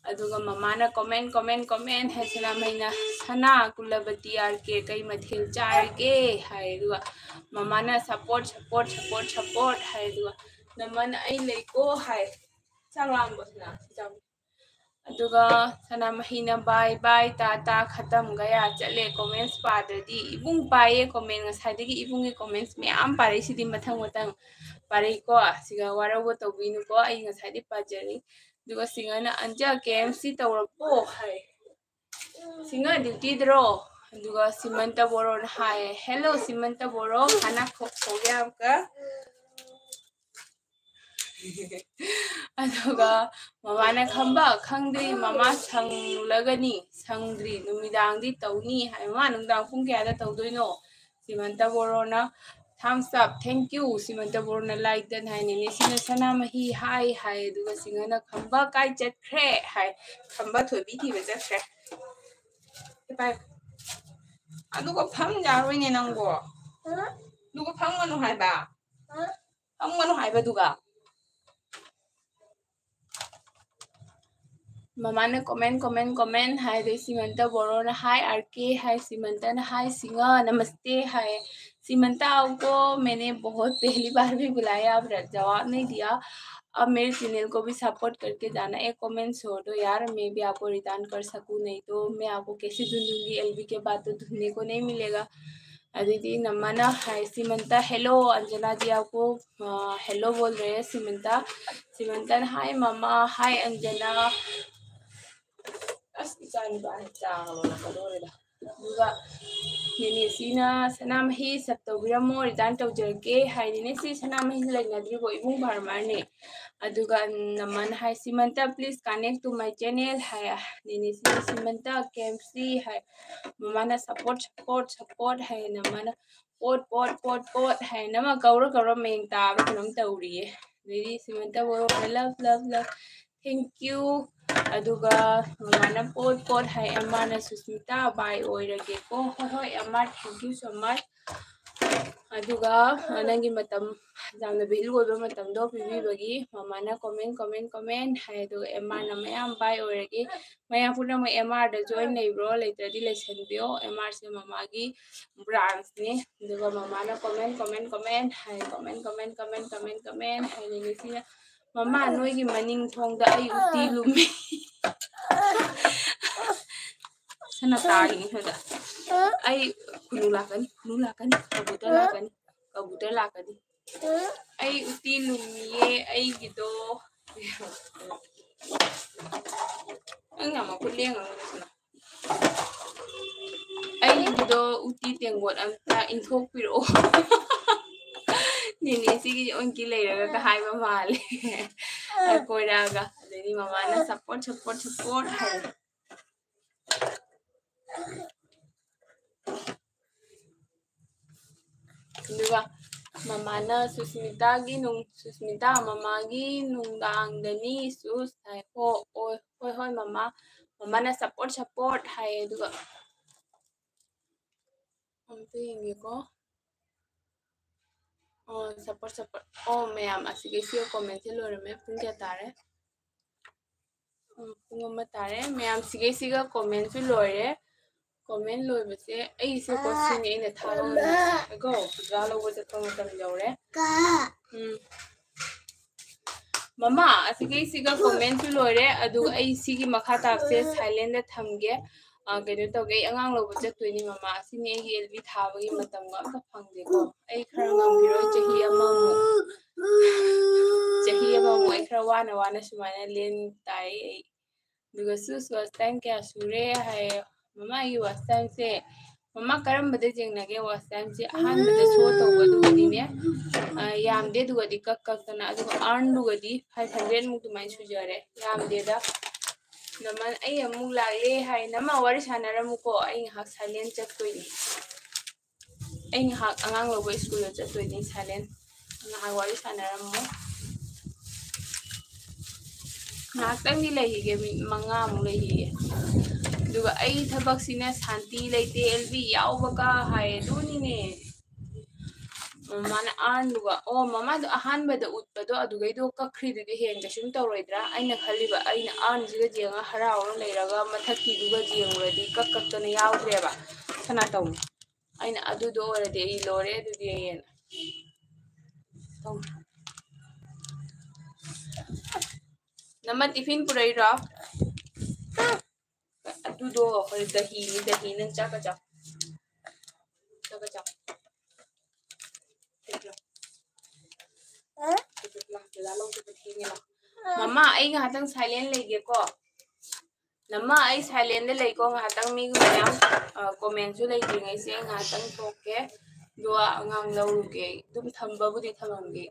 ꯑꯗꯨꯒ ꯃꯃꯥꯅ comment, comment, comment ꯍꯥꯏ꯫ ꯁꯅꯥꯃꯍꯤꯅ, "ꯁꯅꯥ ꯀꯨꯂꯕꯇꯤ ꯑꯥꯔ ꯀꯦ ꯀꯩ ꯃꯊꯦꯜ ꯆꯥꯔꯒꯦ?" ꯍꯥꯏ꯫ ꯑꯗꯨꯒ ꯃꯃꯥꯅ, "Support, support, support, support" ꯍꯥꯏ꯫ ꯑꯗꯨꯒ ꯅꯃꯥꯅ, "ꯑꯩ ꯂꯩꯀꯣ" ꯍꯥꯏ꯫ ꯆꯥꯛ ꯂꯥꯝꯕꯁꯤꯅ ꯁꯤ ꯆꯥꯎ꯫ ꯑꯗꯨꯒ ꯁꯅꯥꯃꯍꯤꯅ, "Bye bye, ꯇꯥꯇꯥ, ꯈꯇꯝ, ꯒꯌꯥ ꯆꯠꯂꯦ꯫ Comments ꯄꯥꯗ꯭ꯔꯗꯤ?" ꯏꯕꯨꯡ ꯄꯥꯏꯌꯦ comment, ꯉꯁꯥꯏꯗꯒꯤ ꯏꯕꯨꯡꯒꯤ comments ꯃꯌꯥꯝ ꯄꯥꯔꯛꯏꯁꯤꯗꯤ ꯃꯊꯪ ꯃꯊꯪ ꯄꯥꯔꯛꯏꯀꯣ꯫ ꯁꯤꯒ ꯋꯥꯔꯧꯕ ꯇꯧꯕꯤꯅꯨꯀꯣ, ꯑꯩ ꯉꯁꯥꯏꯗꯤ ꯄꯥꯖꯔꯤ꯫ ꯑꯗꯨꯒ ꯁꯤꯡꯒꯅ, "ꯑꯟꯖ, ꯀꯦ ꯑꯦꯝ ꯁꯤ ꯇꯧꯔꯕꯣ?" ꯍꯥꯏ꯫ ꯁꯤꯡꯒ, duty ꯗꯔꯣ? ꯑꯗꯨꯒ ꯁꯤꯃꯟꯇ ꯕꯣꯔꯣꯅ ꯍꯥꯏꯌꯦ, "Hello ꯁꯤꯃꯟꯇ ꯕꯣꯔꯣ, खाना खो गया आपका?" ꯑꯗꯨꯒ ꯃꯃꯥꯅ, "ꯈꯝꯕ, ꯈꯪꯗ꯭ꯔꯤ, ꯃꯃꯥ ꯁꯪꯂꯒꯅꯤ, ꯁꯪꯗ꯭ꯔꯤ, ꯅꯨꯃꯤꯗꯥꯡꯗꯤ ꯇꯧꯅꯤ" ꯍꯥꯏ꯫ "ꯃꯃꯥ, ꯅꯨꯡꯗꯥꯡ ꯄꯨꯡ ꯀꯌꯥꯗ ꯇꯧꯗꯣꯏꯅꯣ?" ꯁꯤꯃꯟꯇ ꯕꯣꯔꯣꯅ, "Thumbs up, thank you" ꯁꯤꯃꯟꯇ ꯕꯣꯔꯣꯅ like done high. ꯅꯦꯅꯦꯁꯤꯅ, "Sanamahi hi" ꯍꯥꯏ꯫ ꯑꯗꯨꯒ ꯁꯤꯡꯒꯅ, "ꯈꯝꯕ ꯀꯥꯏ ꯆꯠꯈ꯭ꯔꯦ?" ꯍꯥꯏ꯫ "ꯈꯝꯕ ꯊꯣꯏꯕꯤ ꯊꯤꯕ ꯆꯠꯈ꯭ꯔꯦ"꯫ ꯄꯥꯏ꯫ ꯑꯗꯨꯒ ꯐꯝ ꯌꯥꯔꯣꯏꯅꯦ ꯅꯪꯕꯣ꯫ ꯑꯗꯨꯒ ꯐꯝꯒꯅꯨ ꯍꯥꯏꯕ꯫ ꯐꯝꯒꯅꯨ ꯍꯥꯏꯕꯗꯨꯒ꯫ ꯃꯃꯥꯅ comment, comment, comment ꯍꯥꯏ, ꯑꯗꯩ ꯁꯤꯃꯟꯇ ꯕꯣꯔꯣꯅ ꯍꯥꯏ, ꯑꯥꯔ ꯀꯦ ꯍꯥꯏ, ꯁꯤꯃꯟꯇꯅ ꯍꯥꯏ, ꯁꯤꯡꯍ ꯅꯃꯁꯇꯦ ꯍꯥꯏ꯫ सीमंता, आपको मैंने बहुत पहली बार भी बुलाया, आप र-, जवाब नहीं दिया। अब मेरे चैनल को भी सपोर्ट करके जाना। एक कमेंट छोड़ दो यार, मैं भी आपको रिटर्न कर सकूँ, नहीं तो मैं आपको कैसे ढूंढूंगी? एलबी के बाद तो ढूंढने को नहीं मिलेगा। अदिति नमन हाय सीमंता, हेलो अंजना जी, आपको हेलो बोल रहे हैं सीमंता। सीमंता, हाय मम्मा, हाय अंजना। ꯑꯁ, ꯏꯆꯥ ꯅꯨꯄꯥ ꯆꯥ ꯂꯣꯜꯂꯛꯀꯗꯧꯔꯦꯗ꯫ ꯑꯗꯨꯒ ꯅꯦꯅꯦꯁꯤꯅ ꯁꯅꯥꯃꯍꯤ ꯁꯞ ꯇꯧꯕꯤꯔꯝꯃꯣ, ꯔꯤꯇꯔꯟ ꯇꯧꯖꯔꯛꯀꯦ ꯍꯥꯏ꯫ ꯅꯦꯅꯦꯁꯤ ꯁꯅꯥꯃꯍꯤ ꯂꯩꯅꯗ꯭ꯔꯤꯕꯣ? ꯏꯕꯨꯡ ꯐꯥꯔꯃꯔꯅꯦ꯫ ꯑꯗꯨꯒ ꯅꯃꯟ ꯍꯥꯏ, Simanta, please connect to my channel ꯍꯥꯏ꯫ ꯅꯦꯅꯦꯁꯤꯅ ꯁꯤꯃꯟꯇ ꯀꯦ ꯑꯦꯝ ꯁꯤ ꯍꯥꯏ꯫ ꯃꯃꯥꯅ support, support, support ꯍꯥꯏ꯫ ꯅꯃꯟꯅ ꯄꯣꯠ, ꯄꯣꯠ, ꯄꯣꯠ, ꯄꯣꯠ ꯍꯥꯏ꯫ ꯅꯃ ꯀꯧꯔ ꯀꯧꯔ ꯃꯌꯦꯡ ꯇꯥꯕ꯭ꯔꯥ ꯀꯩꯅꯣꯝ ꯇꯧꯔꯤꯌꯦ꯫ ꯑꯗꯩꯗꯤ ꯁꯤꯃꯟꯇ ꯕꯣꯔꯣꯅ love, love, love, thank you꯫ ꯑꯗꯨꯒ ꯃꯃꯥꯅ ꯄꯣꯠ, ꯄꯣꯠ ꯍꯥꯏ꯫ ꯑꯦꯝ ꯑꯥꯔꯅ ꯁꯨꯁꯃꯤꯇꯥ, bye ꯑꯣꯏꯔꯒꯦꯀꯣ꯫ ꯍꯣꯏ, ꯍꯣꯏ, M R, thank you so much꯫ ꯑꯗꯨꯒ, ꯑ, ꯅꯪꯒꯤ ꯃꯇꯝ ꯌꯥꯝꯅ value ꯑꯣꯏꯕ ꯃꯇꯝꯗꯣ ꯄꯤꯕꯤꯕꯒꯤ ꯃꯃꯥꯅ comment, comment, comment ꯍꯥꯏ꯫ ꯑꯗꯨꯒ ꯑꯦꯝ ꯑꯥꯔꯅ ꯃꯌꯥꯝ bye ꯑꯣꯏꯔꯒꯦ꯫ ꯃꯌꯥꯝ ꯄꯨꯝꯅꯃꯛ ꯑꯦꯝ ꯑꯥꯔꯗ join ꯂꯩꯕ꯭ꯔꯣ? ꯂꯩꯇ꯭ꯔꯗꯤ ꯂꯩꯁꯟꯕꯤꯌꯣ꯫ ꯑꯦꯝ ꯑꯥꯔꯁꯦ ꯃꯃꯥꯒꯤ branchꯅꯦ꯫ ꯑꯗꯨꯒ ꯃꯃꯥꯅ comment, comment, comment ꯍꯥꯏ꯫ Comment, comment, comment, comment, comment ꯍꯥꯏ꯫ ꯅꯦꯅꯦꯁꯤꯅ, "ꯃꯃꯥ, ꯅꯣꯏꯒꯤ ꯃꯅꯤꯡ ꯊꯣꯡꯗ ꯑꯩ ꯎꯇꯤ ꯂꯨꯝꯃꯤ꯫" ꯁꯅꯥ ꯇꯥꯔꯤꯅꯤ ꯁꯤꯗ꯫ ꯑꯩ ꯈꯨꯅꯨ ꯂꯥꯛꯀꯅꯤ, ꯈꯨꯅꯨ ꯂꯥꯛꯀꯅꯤ, ꯀꯕꯨꯇꯔ ꯂꯥꯛꯀꯅꯤ, ꯀꯕꯨꯇꯔ ꯂꯥꯛꯀꯅꯤ꯫ ꯑꯩ ꯎꯇꯤ ꯂꯨꯝꯃꯤꯌꯦ ꯑꯩꯒꯤꯗꯣ꯫ ꯅꯪ ꯌꯥꯝ ꯃꯈꯨꯠ ꯂꯦꯡꯒꯅꯨ ꯁꯅꯥ꯫ ꯑꯩꯒꯤꯗꯣ ꯎꯇꯤ ꯇꯦꯡꯀꯣꯠ ꯑꯝꯇ ꯏꯟꯊꯣꯛꯄꯤꯔꯛꯑꯣ꯫ ꯅꯦꯅꯦ ꯁꯤꯒꯤ ꯑꯣꯟꯀꯤ ꯂꯩꯔꯒ ꯍꯥꯏꯕ ꯃꯥꯜꯂꯦ꯫ ꯀꯣꯏꯔꯛꯑꯒ꯫ ꯑꯗꯩꯗꯤ ꯃꯃꯥꯅ support, support, support ꯍꯥꯏꯔꯦ꯫ ꯑꯗꯨꯒ ꯃꯃꯥꯅ ꯁꯨꯁꯃꯤꯇꯥꯒꯤ ꯅꯨꯡ-, ꯁꯨꯁꯃꯤꯇꯥ, ꯃꯃꯥꯒꯤ ꯅꯨꯡꯗꯥꯡꯗꯅꯤ ꯁꯨꯁ ꯍꯥꯏ꯫ ꯍꯣ-, ꯍꯣꯏ, ꯍꯣꯏ, ꯍꯣꯏ, ꯃꯃꯥ꯫ ꯃꯃꯥꯅ support, support ꯍꯥꯏꯌꯦ꯫ ꯑꯗꯨꯒ ꯑꯝꯇ ꯌꯦꯡꯒꯦꯀꯣ꯫ ꯑꯣ, support, support꯫ ꯑꯣ, ꯃꯌꯥꯝ ꯑꯁꯤꯒꯤ ꯁꯤ commentꯁꯦ ꯂꯣꯏꯔꯝꯃꯦ꯫ ꯄꯨꯡ ꯀꯌꯥ ꯇꯥꯔꯦ? ꯎꯝ, ꯄꯨꯡ ꯑꯃ ꯇꯥꯔꯦ꯫ ꯃꯌꯥꯝ ꯁꯤꯒꯩꯁꯤꯒ comment ꯁꯨ ꯂꯣꯏꯔꯦ꯫ Comment ꯂꯣꯏꯕꯁꯦ ꯑꯩꯁꯦ ꯀꯣꯆꯤꯡ ꯑꯩꯅ ꯊꯥꯕ ꯉꯝꯗ꯭ꯔꯦꯀꯣ, ꯄꯨꯖꯥ ꯂꯧꯕ ꯆꯠꯄ ꯃꯇꯝ ꯌꯧꯔꯦ꯫ ꯎꯝ꯫ ꯃꯃꯥ, ꯑꯁꯤꯒꯩꯁꯤꯒ comment ꯁꯨ ꯂꯣꯏꯔꯦ꯫ ꯑꯗꯨꯒ ꯑꯩ ꯁꯤꯒꯤ ꯃꯈꯥ ꯇꯥꯕꯁꯦ silent ꯊꯝꯒꯦ꯫ ꯑ, ꯀꯩꯅꯣ ꯇꯧꯒꯦ, ꯑꯩ ꯑꯉꯥꯡ ꯂꯧꯕ ꯆꯠꯇꯣꯏꯅꯤ ꯃꯃꯥ꯫ ꯑꯁꯤꯅꯤ ꯑꯩꯒꯤ L B ꯊꯥꯕꯒꯤ ꯃꯇꯝꯒ ꯑꯝꯇ ꯐꯪꯗꯦꯀꯣ꯫ ꯑꯩ ꯈꯔ ꯉꯝꯈꯤꯔꯣꯏ, ꯆꯍꯤ ꯑꯃꯃꯨꯛ꯫ ꯆꯍꯤ ꯑꯃꯃꯨꯛ ꯑꯩ ꯈꯔ ꯋꯥꯅ ꯋꯥꯅ ꯁꯨꯃꯥꯏꯅ ꯂꯦꯟ ꯇꯥꯏ ꯑꯩ꯫ ꯑꯗꯨꯒ ꯁꯨꯁ watch time ꯀꯌꯥ ꯁꯨꯔꯦ ꯍꯥꯏꯌꯦ꯫ ꯃꯃꯥꯒꯤ watch time ꯁꯦ, ꯃꯃꯥ ꯀꯔꯝꯕꯗ ꯌꯦꯡꯅꯒꯦ watch time ꯁꯦ? ꯑꯍꯥꯟꯕꯗ show ꯇꯧꯕꯗꯨꯒꯗꯤꯅꯦ, ꯑ, ꯌꯥꯝꯗꯦ, ꯑꯗꯨꯒꯗꯤ ꯀꯛ ꯀꯛꯇꯅ, ꯑꯗꯨꯒ earn ꯗꯨꯒꯗꯤ five hundred ꯃꯨꯛ ꯑꯗꯨꯃꯥꯏꯅ ꯁꯨꯖꯔꯦ, ꯌꯥꯝꯗꯦꯗ꯫ ꯅꯃꯟ, ꯑꯩ ꯑꯃꯨꯛ ꯂꯥꯛꯂꯦ ꯍꯥꯏ꯫ ꯅꯃ ꯋꯥꯔꯤ ꯁꯥꯟꯅꯔꯝꯃꯨꯀꯣ, ꯑꯩ ꯉꯥꯏꯍꯥꯛ silent ꯆꯠꯇꯣꯏꯅꯤ꯫ ꯑꯩ ꯉꯥꯏꯍꯥꯛ ꯑꯉꯥꯡ ꯂꯧꯕ ꯁ꯭ꯀꯨꯜꯗ ꯆꯠꯇꯣꯏꯅꯤ, silent꯫ ꯉꯥꯏꯍꯥꯛ ꯋꯥꯔꯤ ꯁꯥꯟꯅꯔꯝꯃꯣ꯫ ꯉꯥꯏꯍꯥꯛꯇꯪꯗꯤ ꯂꯩꯈꯤꯒꯦ, ꯃꯤꯅꯤꯠ ꯃꯉꯥꯃꯨꯛ ꯂꯩꯈꯤꯒꯦ꯫ ꯑꯗꯨꯒ ꯑꯩ ꯊꯕꯛꯁꯤꯅ ꯁꯥꯟꯇꯤ ꯂꯩꯇꯦ, L B ꯌꯥꯎꯕꯒ ꯍꯥꯏ, ꯑꯗꯨꯅꯤꯅꯦ꯫ ꯃꯃꯥꯅ earn ꯗꯨꯒ, ꯑꯣ, ꯃꯃꯥꯗꯣ ꯑꯍꯥꯟꯕꯗ ꯎꯠꯄꯗꯣ ꯑꯗꯨꯒꯩꯗꯣ ꯀꯛꯈ꯭ꯔꯤꯗꯨꯗꯤ ꯍꯦꯟꯅ ꯀꯩꯁꯨꯝ ꯇꯧꯔꯣꯏꯗ꯭ꯔꯥ? ꯑꯩꯅ ꯈꯜꯂꯤꯕ, ꯑꯩꯅ earn ꯁꯤꯒ ꯌꯦꯡꯉ ꯍꯔꯥꯎꯔ ꯂꯩꯔꯒ ꯃꯊꯛꯀꯤꯗꯨꯒ ꯌꯦꯡꯉꯨꯔꯗꯤ ꯀꯛ ꯀꯛꯇꯅ ꯌꯥꯎꯗ꯭ꯔꯦꯕ꯫ ꯁꯅꯥꯇꯧꯅꯤ꯫ ꯑꯩꯅ ꯑꯗꯨꯗꯣ ꯑꯣꯏꯔꯗꯤ ꯑꯩ ꯂꯣꯏꯔꯦ ꯑꯗꯨꯗꯤ ꯑꯩꯅ꯫ ꯅꯃ tiffin ꯄꯨꯔꯛꯏꯔꯣ? ꯑꯗꯨꯗꯣ ꯑꯩꯈꯣꯏ ꯗꯍꯤꯅꯤ, ꯗꯍꯤ ꯅꯪ ꯆꯥꯛꯀ ꯆꯥꯎ꯫ ꯆꯥꯛꯀ ꯆꯥꯎ꯫ ꯃꯃꯥ, ꯑꯩ ꯉꯥꯏꯍꯥꯛꯇꯪ silent ꯂꯩꯒꯦꯀꯣ꯫ ꯅꯃ, ꯑꯩ silent ꯂꯩꯀꯣ ꯉꯥꯏꯍꯥꯛꯇꯪ, ꯃꯤ ꯃꯌꯥꯝ, ꯑ, comment ꯁꯨ ꯂꯩꯇ꯭ꯔꯤꯉꯩꯁꯦ ꯑꯩ ꯉꯥꯏꯍꯥꯛꯇꯪ ꯊꯣꯛꯀꯦ꯫ ꯑꯗꯨꯒ ꯑꯉꯥꯡ ꯂꯧꯔꯨꯒꯦ ꯑꯩ꯫ ꯑꯗꯨꯝ ꯊꯝꯕꯕꯨꯗꯤ ꯊꯝꯃꯝꯒꯦ꯫